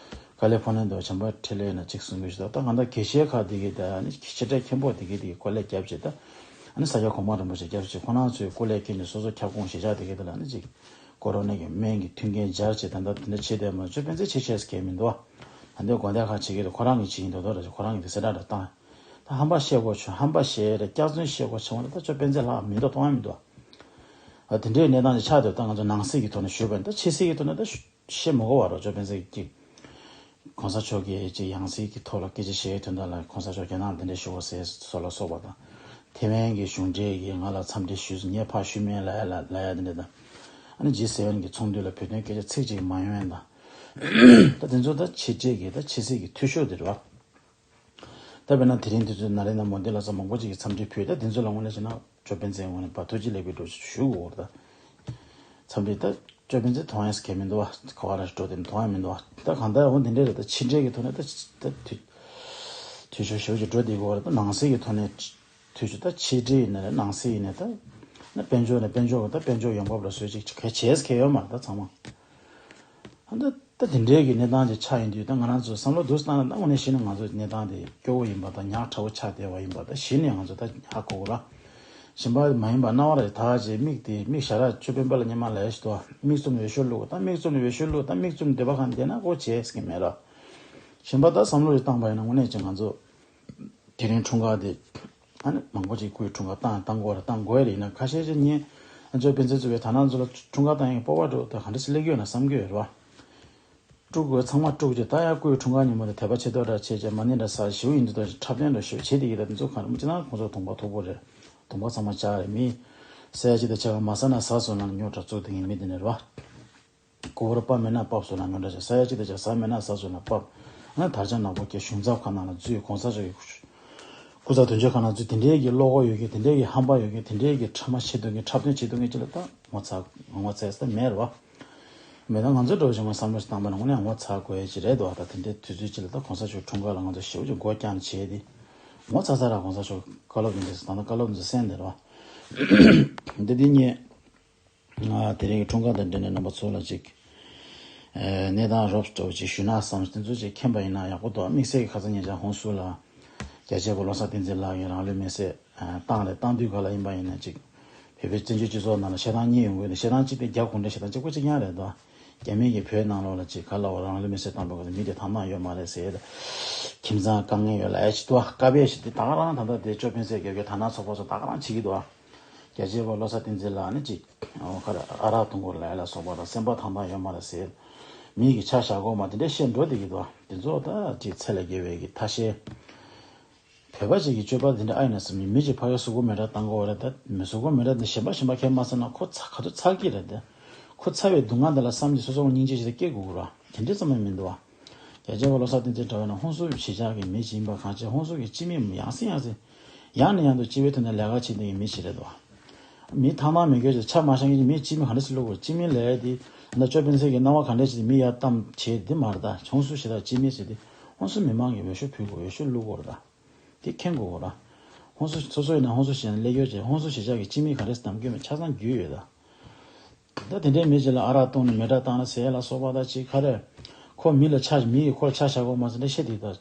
ཀ་ལི་ཕོར་ནི་དུ་བྱམས་པ་འཕྲིན་ལས་ཡིན་ན་ཅིག་གསུང་གི་ཞུ་ད། ད་ང་ད་དགེ་བཤེས་ཁག་དེ་གི་ད་ཨ་ནི་ཆེ་གྲས་མཁན་པོ་དེ་གི་དེ་གི་སྐོར་ལས་རྒྱབ་ཅིག་ད་ཨ་ནི་ས་སྐྱ་གོང་མ་རིན་པོ་ཆེ་རྒྱབ་ཅིག་ཁོ་རང་ཚོའི་སྐུ་ལས་སྐྱོན་ནས་སོ་སོ་ཁྱབ་ཁོངས་གཞིས་ཆགས་དེ་གི་དེ་ལ་ཨ་ནི་ཅིག་ཀོ་རོ་ནའི་གི་སྨན་གྱི་མཐུན་རྐྱེན་སྦྱར་བྱས་ད་ལྟ་དེ་འདྲ་བྱས་བསྡད་མ་ཅོ་སྤེན་ཚེ་ཆེ་ཆེས་གལ་མི་འདུག་ད་ལྟའི་དགོན་སྡེ་ཁག་བྱེད་ཀྱི་རེད། ཁོ་རང་གི་བྱེད་ཀྱི་འདུག་ད་རེད། ཁོ་རང་གི་དེ་གསལ་བསྒྲགས་རེ་བཏང་། ད་ཧམ་པ་བཤད་དགོས་ཆོ་ཧམ་པ་བཤད་རེད། སྐྱག་རྫུན་བཤད་དགོས་ཆོ་ད་ཅོ་སྤེན་ཚེ་ལྷག་མི་འདུག་གཏོང་ཡ་མི་འདུག་ཨ་དེ་འདྲའི་གནས་སྟངས་ཅིག་ཆགས་འདུག་ད་ང་ཚོ་ནང་གསེས་ཀྱི་ཐོག་ནས་ཞུས་པ་ཡིན། ད་ཕྱི་གསལ་གྱི་ཐོག་ནས་ད་བཤད་མི་དགོས་བ་རོ་ཅོ་སྤེན་ཚེ་གཅིག་གོང་ས་མཆོག་གིས་ཅིག་ཡང་སྲིད་ཀྱི་ཐོག་ལ་སྐད་ཆ་བཤད་ཡའི་དོན་དག་ལ་གོང་ས་མཆོག་རྒྱ་ནག་ལ་འདི་འདྲ་ཞུ་བ་ཟེར་སོགས་ལ་སོགས་པ་དང་། ཐེ་ཝན་གྱི་གཞུང་འབྲེལ་གྱིས་ང་ལ་འཚམས་འདྲི་ཞུས་སོང་། ངས་ཕར་ཞུས་མེད་ལབ་ཡ་ལ་ལབ་ཡ་འདི་འདྲ་དང་། ཨ་ནི་ཇི་སེ་ཝེན་གྱི་ཚོགས་འདུ་ལ་བོད་དོན་སྐད་ཆ་ཚིག་གཅིག་མ་ཡོང་ཡ་དང་། ད་དེ་ཚོ་ད་ཕྱི་འབྲེལ་གྱི་ད་ཕྱི་སྲིད་ཀྱི་འཐུས་ཤོར་དེ་རེད་བ། ད་དཔེར་ན་དེ་རིང་དུས་ཚོད་ན་རེ་ན་མོ་དེ་ལ་ས་མང་པོ་ཅིག་གིས་འཚམས་འདྲི་ཕུལ། ད་དེ་ཚོ་ལ་དངོས་གནས་བྱས་ན་ཅོ་སྤེན་ཚེའི་ངོས་ནས་བར་ཐུགས་རྗེ་ལེགས་པའི་འགྲོ་ཞུ་དགོས་རེད་ད། འཚམས་འདྲི་ད་ཅོ་སྤེན་ཚེ་མཐོང་ཡས་གལ་མི་འདུག་བ། ག་བ་ར་འགྲོ་དེ་མཐོང་ཡས་མི་འདུག་བ། ད་གང་ལྟར་འོ་འདི་འདྲས་རེད། ད་ཕྱི་འབྲེལ་གྱི་ཐོག་ནས་ད་ད་དུས་དུས་ཤོར་ཤོར་གྱི་འགྲོ་བསྡད་ཀྱི་ཡོད་རེད། ད་ནང་སྲིད་ཀྱི་ཐོག་ནས་དུས་ཚོད་ད་ཕྱི་འབྲེལ་ཡིན་ན་རེད། ནང་སྲིད་ཡིན་ནའི་ད་ན་དཔལ་འབྱོར་ནས་དཔལ་འབྱོར་ད་དཔལ་འབྱོར་ཡོང་འབབ་ལ་བཟོས་ཅིག་གལ་ཆེས་གལ་ཡོད་མ་རེད་ད་ཚང་མ། ད་ད་དེ་འདྲའི་གི་གནས་སྟངས་ཅིག་ཆགས་ཡིན་དུས་ད་ང་རང་ཚོ་བསམ་བློ་བསྡུས་བཏང་ན་ད་དངོས་གནས་བཤད་ན་ང་ཚོ་གནས་སྟངས་དེ་སྐྱོ་བོ་ཡིན་པ་དང་ཉག་ཕྲ་བོ་ཆགས་བསྡད་པ་ཡིན་པ་ད་གཞི་ནས་ང་ཚོ་ད་ཧ་གོ་གི་ར། གཞན་པ་མ་ཡིན་པ་རྣ་བ་ར་ཐག་ཅིག་མིག་དེ་མིག་ཞར་ཆོས་དཔོན་པ་ལ་སྙན་མ་ལས་ཞིག་ཏུ་མིག་བཙུམ་ནས་འོས་ཤོག་བླུགས་ད་མིག་བཙུམ་ནས་འོས་ཤོག་བླུགས་ད་མིག་བཙུམ་འདོད་པ་གང་བསྡད་ན་ཀོ་བྱས་ཟེར་གི་མེད་ར། གཞན་པ་ད་བསམ་བློ་ཞིག་བཏང་པ་ཡིན་ན་དངོས་གནས་ཅིག་ང་ཚོ། དེ་རིང་འཁྲུངས་སྐར་དེ། ཨ་ནི་མང་པོ་ཅིག་སྐུའི་འཁྲུངས་སྐར་བཏང་བཏང་དགོས་རེད་བཏང་དགོས་རེད། ཡིན་ན་ཁ་ཤས་ཅིག་ཉིན་ཨ་ཅོ་སྤེན་ཚེ་གཙོས་པའི་དག་སྣང་ཚོ་ལ་འཁྲུངས་སྐར་བཏང་ཡག་སྤོབས་པ་འགྲོ་ད་ག་འདྲ་སེ་སླེབས་ཀྱི་ཡོད་ན་བསམ་གྱི་ཡོད་རེད་བ། དཀྲུག་དགོས་ཚང་མ་དཀྲུག་རྗེས་ད་ཡང་སྐུའི་འཁྲུངས་སྐར་ཉིན་མོ་དེ་དད་པ་ཆེ་ཏོག་འདྲ་བྱས་རྗེས་མ་ཎི་འདྲ་ཟ་ཞེ་པོ་ཡིན་འདུག་ད་འཁྲབ་སྟོན་འདྲ་ཞེ་པོ་བྱེད་བསྡད་ཀྱི་ད་དེ་ཚོ་གང་རུང་ཅི་ན་ཁོང་ཚོ་གདོང་པ་མཐུག་པོ་རེད། གདོང་པ་ཚང་མ་ལྕགས་རེད། མི་ཟ་ཡ་ཅིག་དང་ཆ་ག་མ་ཟ་ན་ཟ་སོང་ན་ཉོ་དྲ་བཙུགས་བསྡད་མཁན་མི་དེ་ནི་རེད་བ། གོ་བར་སྤབས་མེད་ན་སྤབས་སོང་ན་ཉོ་འདྲ་བྱས་ཟ་ཡ་ཅིག་དང་ཆ་ཟ་མེད་ན་ཟ་སོང་ན་སྤབས། ཨ་ནི་དར་ཆ་ནག་པོ་སྐྱེ་གཞུང་ཚབ་ཁང་ནང་ལ་འཛུལ་གོང་ས་མཆོག་གི་སྐུ་ཚབ་དོན་གཅོད་ཁང་ནང་འཛུལ་དེ་འདྲའི་གི་བློ་ཁོག་ཡོད་མཁན་དེ་འདྲའི་གི་ཧམ་པ་ཡོད་མཁན་དེ་འདྲའི་གི་ཕྲ་མ་བྱེད་སྡོད་མཁན་འཁྲབ་སྟོན་བྱེད་སྡོད་མཁན་ཅིག་ལ་ད་ངོ་ཚ་ངོ་ཚ་ས་མེད་རེད་བ། མེད་ན་ང་ཚོ་འགྲོ་བཞིན་པ་བསམ་བློ་ཞིག་བཏང་པ་ན་དངོས་གནས་ངོ་ཚ་དགོས་ཡ་ཅིག་རེད་འདུག་ད་དེ་འདྲའི་དུས་ཚོད་ཅིག་ལ་ད་གོང་ས་མཆོག་འཁྲུངས་སྐར་ལ་ང་ཚོ་ཞེ་པོ་ཅིག་མགོ་བཀྱག་ནས་བྱས་ཏེ། ངོ་ཚ་ཚ་ར་གོང་ས་མཆོག་བཀའ་སློབ་འདི་འདྲ་ད་ལྟ་བཀའ་སློབ་འདི་གསན་འདི་རེད་བ། འདི་འདི་ཉིད། ང་དེ་རིང་གི་འཁྲུངས་སྐར་དང་འབྲེལ་ནས་རྣམ་པ་ཚོ་ལ་ཅིག་ཨེ་གནས་སྟངས་རོབ་ཙམ་ཅིག་ཞུས་ན་བསམ། དེ་ཚོ་ཅིག་མཁྱེན་པ་ཡིན་ན་ཡག་པོ་འདུག་དམིགས་བསལ་གྱི་ཁ་སང་ཉེ་ཆར་ཧོན་སུར་ལ་རྒྱལ་གཅེས་པ་བློ་བཟང་བསྟན་འཛིན་ལགས་ཀྱིས་རང་ལུས་མེར་སྲེག་བཏང་རེད། བཏང་དུས་ག་ལ་ཡིན་པ་ཡིན་ན་ཅིག་བོད་པའི་བཙན་བྱོལ་སྤྱི་ཚོགས་ནང་ལ་བཤད་སྟངས་གཉིས་ཡོང་གི་ཡོད་དེ། བཤད་སྟངས་གཅིག་དེ་རྒྱ་གུང་ཁྲན་བཤད་སྟངས་གཅིག་པ་གཅིག་རྐྱང་རེད་འདུག་རྒྱ་མི་གིས་བོད་ནང་ལོགས་ལ་ཅིག་ག་ལ་བ་རང་ལུས་མེར་སྲེག་བཏང་བའི་སྐབས་སུ་མི་དེ་ཐང་ཐང་ཡོད་མ་རེད་ཟེར། ཁྱིམ་ཚང་དཀའ་ངལ་ཡོད་ལ་ཨེ་ཅིག་འདུག་དཀའ་སྤྱད་ཞིག་དེ་ད་ག་རང་ད་ལྟ་དེ་ཅོ་སྤེན་ཚེ་རྒྱབ་ཀྱི་དག་སྣང་ཚོགས་པ་ཚོ་ད་ག་རང་བྱེད་ཀྱི་འདུག་རྒྱལ་གཅེས་པ་བློ་བཟང་བསྟན་འཛིན་ལགས་ནི་ཅིག་ཨོ་ཁ་ར་ཨ་རག་འཐུང་དགོས་ལ་ཨེ་ལ་སོགས་པ་དང་སེམས་པ་ཐང་ཐང་ཡོད་མ་རེད་ཟེར། མི་གི་ཆ་བཞག་དགོས་མ་དེ་འདྲ་བཤད་འགྲོ་བསྡད་ཀྱི་འདུག་དེ་ཚོ་ད་ཅིག་ཚད་ལས་བརྒལ་བའི་གི་ཐ་ཤལ། བོད་པ་ཅིག་གི་སྤྱོད་པ་དེ་འདྲ་ཨ་ཡིན་ན་བསམ་ནས་མི་ཅིག་ཕ་གིར་གཟུགས་པོ་མེ་དྲག་བཏང་དགོས་རེད། ད་མི་གཟུགས་པོ་མེ་དྲག་དེ་གཞན་པ་གཞན་པ་ཁས་མ་བླངས་ན་ཁོ་ཚ་ག་ཚོད་ཚ་གི་རེད་དེ། ཁོ་ཚ་བའི་སྡུག་བསྔལ་དེ་ལ་བསམ་ནས་སོ་སོ་ལ་སྙིང་རྗེ་ཞིག་སྐྱེ་དགོས་ཀྱི་རེད། དེ་འདྲ་ཙམ་ཡང་མི་འདུག་བ། རྒྱལ་གཅེས་པ་བློ་བཟང་བསྟན་འཛིན་འདྲ་བ་ན་ཧོན་སུར་གྱི་གཞིས་ཆགས་ཀྱི་མི་ཞིག་ཡིན་པ་གང་ཅི་ཧོན་སུར་གྱི་སྤྱི་མི་ཡང་སེ་ཡང་སེ། ཡང་ནས་ཡང་དུ་སྤྱི་པའི་ཐོག་ནས་ལས་ཀ་བྱེད་མཁན་གྱི་མི་ཞིག་རེད་འདུག་བ། མི་ཐང་ཐང་མི་དགོས་ཀྱི་ཆ་མ་བཞག་མཁན་གྱི་མི་སྤྱི་མི་ག་འདྲ་སེ་བླུག་དགོས། སྤྱི་མི་ལས་དེ་ད་ཅོ་སྤེན་ཚེ་གི་སྣང་བ་ག་འདྲ་ཞིག་མི་ཡར་བཏང་བྱས་དེ་མ་རེད། ད་ཧོན་སུར་ཞེ་དྲག་སྤྱི་མི་ཟེར་དེ་ ཧོན་སུར་མི་མང་གི་འོས་ཤོག་ཕུལ་དགོས། འོས་ཤོག་བླུག་དགོས་རེད་ད། དེ་མཁྱེན་དགོས་རེད། ཧོན་སུར་སོ་སོ་ཡིན་ན་ཧོན་སུར་ཞིག་ལ་སླེབས་ཡོད་ཅེས། ཧོན་སུར་གཞིས་ཆགས་ཀྱི་སྤྱི་མི་ག་རེ་གདམ་རྒྱུ་མེད། ཆ་ཚང་རྒྱུས་ཡོད་ད། ད་དེ་འདྲའི་མི་ཅིག་ལ་ཨ་རག་བཏུང་ནས་མེ་དགྲ་བཏང་ན་ཟེར་ལ་སོགས་པ་དང་ཅིག་ག་རེ། ཁོ་མི་ལ་ཆ་མི་ཡིས་ཁོ་ལ་ཆ་བཞག་དགོས་མ་ཟེར་འདྲ་བཤད་དེ་ད།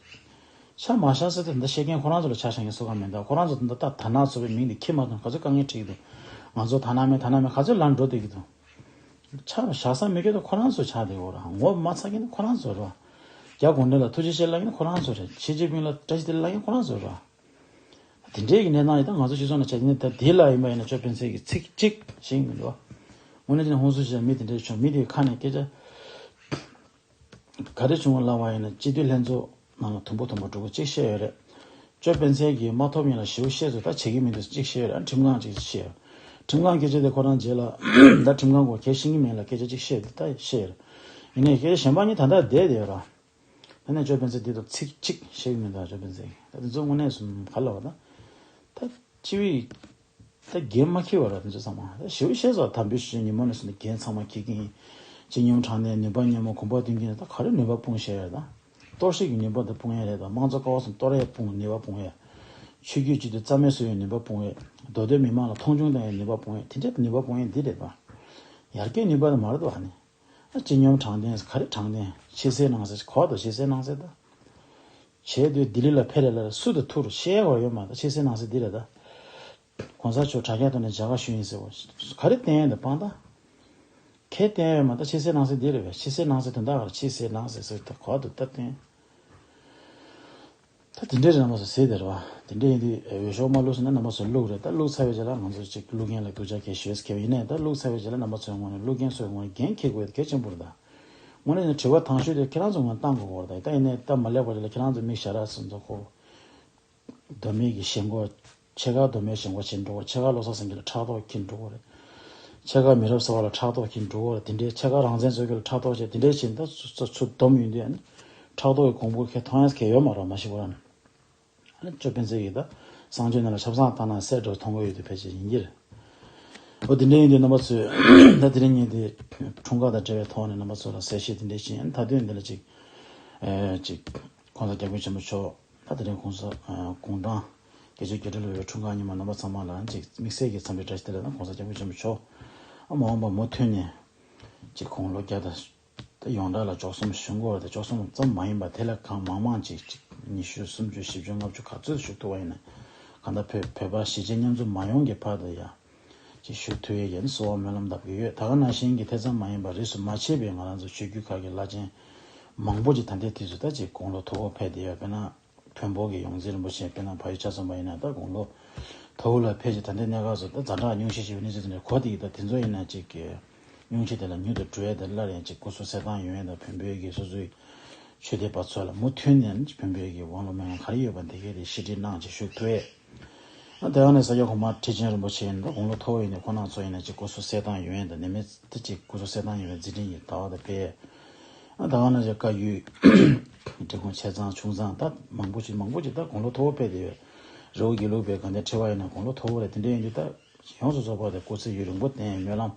ཆ་མ་བཞག་ཟེར་དེ་འདྲ་བཤད་མཁན་ཁོ་རང་ཚོ་ལ་ཆ་བཞག་མཁན་སུ་གང་མེད་ད། ཁོ་རང་ཚོ་ད་ལྟ་དར་ནག་ཚོགས་པའི་མིང་དེ་ཁྱེར་མ་ཐུབ་ན་ག་ཚོད་དཀའ་ངལ་འཕྲད་ཀྱི་འདུག་ང་ཚོ་དར་ནག་མེད་དར་ནག་མེད་ག་ཚོད་ལམ་འགྲོ་བསྡད་ཀྱི་འདུག་ཆ་བཞག་ས་མི་སྐྱོ་དེ་ཁོ་རང་ཚོ་ཆགས་བསྡད་ཡོད་ར། ངོ་མ་ཚ་མཁན་དེ་ཁོ་རང་ཚོ་ར། རྒྱ་གུང་ཁྲན་ལ་ཐུགས་རྗེ་ཆེ་ལབ་མཁན་ཁོ་རང་ཚོ་རེད། ཞི་ཅིན་ཕིང་ལ་བཀྲ་ཤིས་བདེ་ལེགས་ལབ་མཁན་ཁོ་རང་ཚོ་ར། དེ་འདྲའི་གི་གནས་སྟངས་ཡིན་ད། ང་ཚོ་སྤྱི་ཚོགས་ནང་བྱས་ནས་ད་དེ་ལ་ཡིན་པ་ཡིན་ན་ཅོ་སྤེན་ཚེ་གིས་ཚིག་གཅིག་བཤད་ཀྱི་མི་འདུག་དངོས་གནས་བྱས་ན་ཧོན་སུར་ཞིག་མི་དེ་འདྲའི་བྱུང་མི་དེའི་ཁ་ནས་སྐད་ཆ་ག་རེ་བྱུང་བ་ལབ་པ་ཡིན་ན། སྤྱི་འཐུས་ལྷན་ཚོགས་ནང་ལ་དུམ་བུ་དུམ་བུ་འགྲོ་གི་གཅིག་བཤད་ཡོད་རེད། ཅོ་སྤེན་ཚེ་གིས་མ་ཐོབ་ཡིན་ལ་ཞེ་པོ་བཤད་ཚོད་ད་བྱེད་ཀྱི་མི་འདུག་གཅིག་བཤད་ཡོད་རེད། ཁྲིམས་ཁང་གཅིག་བཤད་ཡོད། ཁྲིམས་ཁང་སྐད་ཆ་དེ་ཁོ་རང་རྗེས་ལ་ད་ཁྲིམས་ཁང་གོ་གལ་ཤེས་ཀྱི་མེད་ལ་སྐད་ཆ་གཅིག་བཤད་དེ་ད་བཤད་ཡོད་རེད། ཡིན་ནའི་སྐད་ཆ་གཞན་པ་གཉིས་ད་ལྟ་བསྡད་བསྡད་ཡོད་ར། ད་ནས་ཅོ་སྤེན་ཚེ་འདི་དང་ཚིག་གཅིག་བཤད་ཀྱི་མེད་ད། ཅོ་སྤེན་ཚེ་གིས་ད་དེ་ཚོ་དངོས་གནས་སུ་ག་ལ་བ་ད། ད་སྤྱི་བའི་ད་འགན་མ་འཁྱེར་བ་ར། དེ་ཚོ་ཚང་མ་ད་ཞེ་པོ་བཤད་ཚོད། དམ་འབུལ་ཞུ་ཉིན་མོ་ནས་བཟུང་ནས་འགན་ཚང་མ་འཁྱེར་གྱི་ཡིན། སྤྱི་སྙོམས་དྲང་བདེན་ནུས་པ་མཉམ་སྤུངས་གོམ་པ་མདུན་སྐྱོད་ནས་ད་ག་རེ་ནུས་པ་སྤུངས་བཤད་ཡོད་ད། གཏོར་བཤིག་གི་ནུས་པ་དེ་སྤུངས་ཡ་རེད་ད། དམངས་གཙོ་ཀ་བ་གསུམ་གཏོར་ཡ་སྤུངས་ནུས་པ་སྤུངས་ཡ། ཆོས་བརྒྱུད་སྤྱི་འཐུས་རྩ་མེད་བཟོ་ཡའི་ནུས་པ་སྤུངས་ཡ། མདོ་སྟོད་མི་མང་ལ་མཐོང་ཆུང་བཏང་ཡའི་ནུས་པ་སྤུངས་ཡ། དེ་འདྲའི་ནུས་པ་སྤུངས་ཡ་འདི་རེད་པ། ཡར་རྒྱས་ནུས་པ་དེ་མ་རེད་པ་ནི། སྤྱི་སྙོམས་དྲང་བདེན་ག་རེ་དྲང་བདེན། ཕྱི་གསལ་ནང་གསལ་གོ་དང་། ཕྱི་གསལ་ནང་གསལ་ད། བྱས་དུས་ལྡི་ལི་ལ་ཕེབས་རེད་ལ་སུ་དང་ཐུག་རུ་བཤད་དགོས་ཡོད་མ་ད། ཕྱི་གསལ་ནང་གསལ་འདི་རེད་ད། གོང་ས་མཆོག་དྲ་རྒྱ་ཐོག་ནས་མཇལ་ཁ་ཞུས་ཡིན་ཟེར་བ་ག་རེ་བསྟན་ཡོད་ད་དཔང་ད། གལ་བསྟན་ཡོད་མ་ད། ཕྱི་གསལ་ནང་གསལ་འདི་རེད་པས། ཕྱི་གསལ་ནང་གསལ་དོན་དག་ག་རེ། ཕྱི་གསལ་ནང་གསལ་ཟེར་ད་གོ་དང་ད་བསྟན། ད་དེ་འདྲའི་རྣམ་པ་ཚོ་ཟེར་དེ་རེད་བ། དེ་འདྲ་ཡིན་དུས་འོས་ཤོག་མ་བླུགས་ཟེར་ན་རྣམ་པ་ཚོས་བླུགས་རེད། ད་བླུགས་ཚར་བའི་རྗེས་ལ་ང་ཚོ་ཅིག་བླུགས་མཁན་ལ་སྡུག་ཅག་གལ་ཞུས་ཁེལ་བ་ཡིན་ནའི་ད་བླུགས་ཚར་བའི་རྗེས་ལ་རྣམ་པ་ཚོའི་ངོས་ནས་བླུགས་མཁན་ཚོའི་ངོས་ནས་འགན་འཁྱེར་དགོས་གལ་ཆེན་པོ་རེད་ད། དངོས་གནས་ནས་དྲི་བ་དང་ཤོས་དེ་ཁྱེད་རང་ཚོ་ངོས་བཏང་དགོས་ཀྱི་རེད་ད། ད་ཡིན་ནའི་ད་མ་སླེབས་པ་རྗེས་ལ་ཁྱེད་རང་ཚོ་མིག་ཞར་ར་སོང་ཚོ་ཁོ། མདོ་སྨད་ཀྱི་ཞེན་ཁོག་ཕྱེད་ཀ་མདོ་སྨད་ཞེན་ཁོག་བྱེད་འགྲོ་གི། ཕྱེད་ཀ་བློ་བཟང་སེང་གེ་ལ་ཕྲག་དོག་འཁྱེར་འགྲོ་གི་རེད། ཕྱེད་ཀ་མི་རབས་གསར་པ་ལ་ཕྲག་དོག་འཁྱེར་འགྲོ་གི་རེད། དེ་འདྲའི་ཕྱེད་ཀ་རང་བཙན་རྩོད་མཁན་ལ་ཕྲག་དོག་བྱས། དེ་འདྲའི་བྱས་ད་ཚུར་ཚུར་སྡོམ་ཡོང་དུས་ཨ་ནི་ཕྲག་དོག་གི་གོང་བུ་ཁེ་མཐོང་ཡ་གལ་ཡོད་མ་རེད། མ་གཞི་བོ་ར་ནི། ཨ་ནི་ཅོ་སྤེན་ཚེ་ཡིས་ད་གསང་སྤྱོད་ནང་ལ་ཆབ་གསང་བཏང་ན་གསལ་འགྲོ་མཐོང་གི་ཡོད་དུས་ཕལ་ཆེར་ཡིན་གྱི་རེད། འོ་དེ་འདྲ་ཡིན་དུས་རྣམ་པ་ཚོས་ད་དེ་རིང་ཉིན་དེ་འཁྲུངས་སྐར་དང་འབྲེལ་བའི་ཐོག་ནས་རྣམ་པ་ཚོ་ལ་གསལ་བཤད་དེ་འདྲ་ཞིག་ཡིན། མཐའ་དོན་འདི་ལ་ཅིག་ཨེ་ཅིག་༸གོང་ས་༸སྐྱབས་མགོན་ཆེན་པོ་མཆོག་ད་དེ་རིང་༸གོང་ས་༸གོང་ཐང་དགེ་ཆོས་དགེ་ཕྲུག་སློབ་དཔོན་འཁྲུངས་སྐར་ཉིན་མོ་རྣམ་པ་ཚང་མ་ལ་ཅིག་དམིགས་བསལ་གྱི་འཚམས་འདྲི་བཀྲ་ཤིས་བདེ་ལེགས་དང་༸གོང་ས་༸སྐྱབས་མགོན་ཆེན་པོ་མཆོག་ཨ་མ་འོངས་པ་མུ་མཐུད་ནས་ཅིག་དགུང་ལོ་བརྒྱ་དང་ད་ཡོངས་གྲགས་ལ་བཅུ་གསུམ་བཞུགས་དགོས་རེད་དེ། བཅུ་གསུམ་ཙམ་མ་ཡིན་པ་དེ་ལས་གང་མང་མང་ཅིག་ཅིག་ཉི་ཤུ་སུམ་ཅུ་བཞི་བཅུ་ལྔ་བཅུ་ག་ཚོད་བཞུགས་ཐུབ་པ་ཡིན་ན། གང་ལྟར་བོད་བོད་པ་གཞིས་བྱེས་མཉམ་འཛོམས་མ་ཡོང་གི་བར་དུ་ཡང་ཅིག་བཞུགས་ཐུབ་ཡས་ཀྱི་གསོལ་བ་སྨོན་ལམ་བཏབ་ཀྱི་ཡོད། ད་ག་ནང་བཞིན་གྱི་དེ་ཙམ་མ་ཡིན་པར་རིས་སུ་མ་ཆད་པའི་ང་རང་ཚོ་ཆོས་བརྒྱུད་ཁག་གི་བླ་ཆེན་མང་པོ་ཅིག་ད་ལྟའི་དུས་སུ་ད་ཅིག་དགུང་ལོ་མཐོ་པོ་ཕེབས་བསྡད་ཡོད། དཔེར་ན། བོན་པོ་གི་ཡོངས་འཛིན་རིན་པོ་ཆེ་དཔེར་ན་ཕ་ཡུལ་ཆ་མཚོན་པ་ཡིན་ན་ད་དགུང་ལོ་མཐོ་པོ་ལ་ཕེབས་ཀྱི། ད་ལྟའི་གནས་སྐབས་སུ་ད་ཛ་དྲག་སྙུང་གཞི་ཞེས་པའི་གནས་ཚུལ་དེ་འདྲ་གོ་བསྡད་ཀྱི། ད་དེ་ཚོ་ཡིན་ན་ཅིག་གི་སྙུང་གཞི་དེ་ལ་མྱུར་དུ་གྲོལ་ཡས་དང་སླར་ཡང་ཅིག་སྐུ་གཟུགས་གསལ་ཐང་ཡོང་ཡས་དང་། བོན་པོའི་གི་སོ་སོའི་ཆོས་དད་པ་ཚོ་ལ་མུ་མཐུད་ནས་བོན་པོའི་གི་དབང་ལུང་སྨོན་ལམ་ག་རེ་ཡོད་པ་དེ་གའི་དེ་ཤེས་སྒྲིག་གནང་བྱས་བཞུགས་ཐུབ་ཡས། ཨ་དེ་ག་ནས་ས་སྐྱ་གོང་མ་ཁྲི་ཆེན་རིན་པོ་ཆེ་ཡིན་ན་ད་དགུང་ལོ་མཐོ་བོ་ཡིན་ནའི་ཁོང་རྣམ་ཚོ་ཡིན་ན་ཅིག་སྐུ་གཟུགས་གསལ་ཐང་ཡོང་ཡས་དང་། ནད་མེད་དེ་ཅིག་སྐུ་གཟུགས་གསལ་ཐང་ཡོང་བའི་མཛད་འཕྲིན་གྱི་ཟླ་བ་དང་འཕེལ། ཨ་ད་ག་ནང་བཞིན་བཀའ་བརྒྱུད་འབྲི་གུང་ཆེ་ཚང་ཆུང་ཚང་ད་མང་པོ་ཅིག་མང་པོ་ཅིག་ད་དགུང་ལོ་མཐོ་བོ་ཕེབས་བསྡད་ཡོད། རི་བོ་དགེ་ལུགས་པའི་དགའ་ལྡན་ཁྲི་པ་ཡིན་ན་དགུང་ལོ་མཐོ་བོ་རེད། དེ་འདྲ་ཡིན་དུས་ད་ཡོངས་སུ་རྫོགས་པ་དེ་སྐུ་ཚེ་ཡུན་རིང་པོ་བརྟན་སྨོན་ལམ།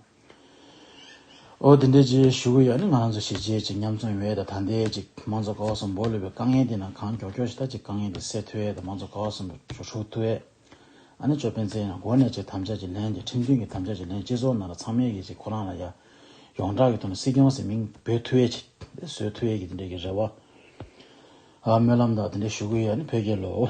ཨོ་དེ་འདྲ་ཅིག་ཞུ་གི་ཡོད། ཨ་ནི་ང་རང་ཚོ་གཞིས་བྱེས་ཅིག་མཉམ་འཛོམས་ཡོད་ཡས་དང་། ད་ལྟའི་ཅིག་དམངས་གཙོ་ཀ་བ་གསུམ་སྦོ་ལུས་པའི་དཀའ་ངལ་འདི་ནང་གང་མགྱོགས་མགྱོགས་ཤིག་ད་ཅིག་དཀའ་ངལ་འདི་སེལ་ཐུབ་ཡས་དང་། དམངས་གཙོ་ཀ་བ་གསུམ་དུ་འགྲོ་ཐུབ་ཡས། ཨ་ནི་ཅོ་སྤེན་ཚེ་ཡང་སྒོ་ནས་ཅིག་དམ་བཅའ་ཅིག་ལེན་གྱི། ཁྲིམས་མཐུན་གྱི་དམ་བཅའ་ཅིག་ལེན། སྤྱི་ཚོགས་ནང་ལ་ཚང་མས་ཀྱིས་ཅིག་ཁོ་རང་ལ་ཡ་ཡོངས་གྲགས་ཀྱི་ཐོག་ནས་སྲིད་སྐྱོང་ཟེར་མིང་འབོད་ཐུབ་ཡས་ཅིག་བཟོ་ཐུབ་ཡས་ཀྱི་དེ་འདྲའི་གི་རེ་བ། ཨ་སྨོན་ལམ་དང་དེ་འདྲ་ཞུ་གི་ཡོད། ཨ་ནི་ཕལ་སྐད་ལོ།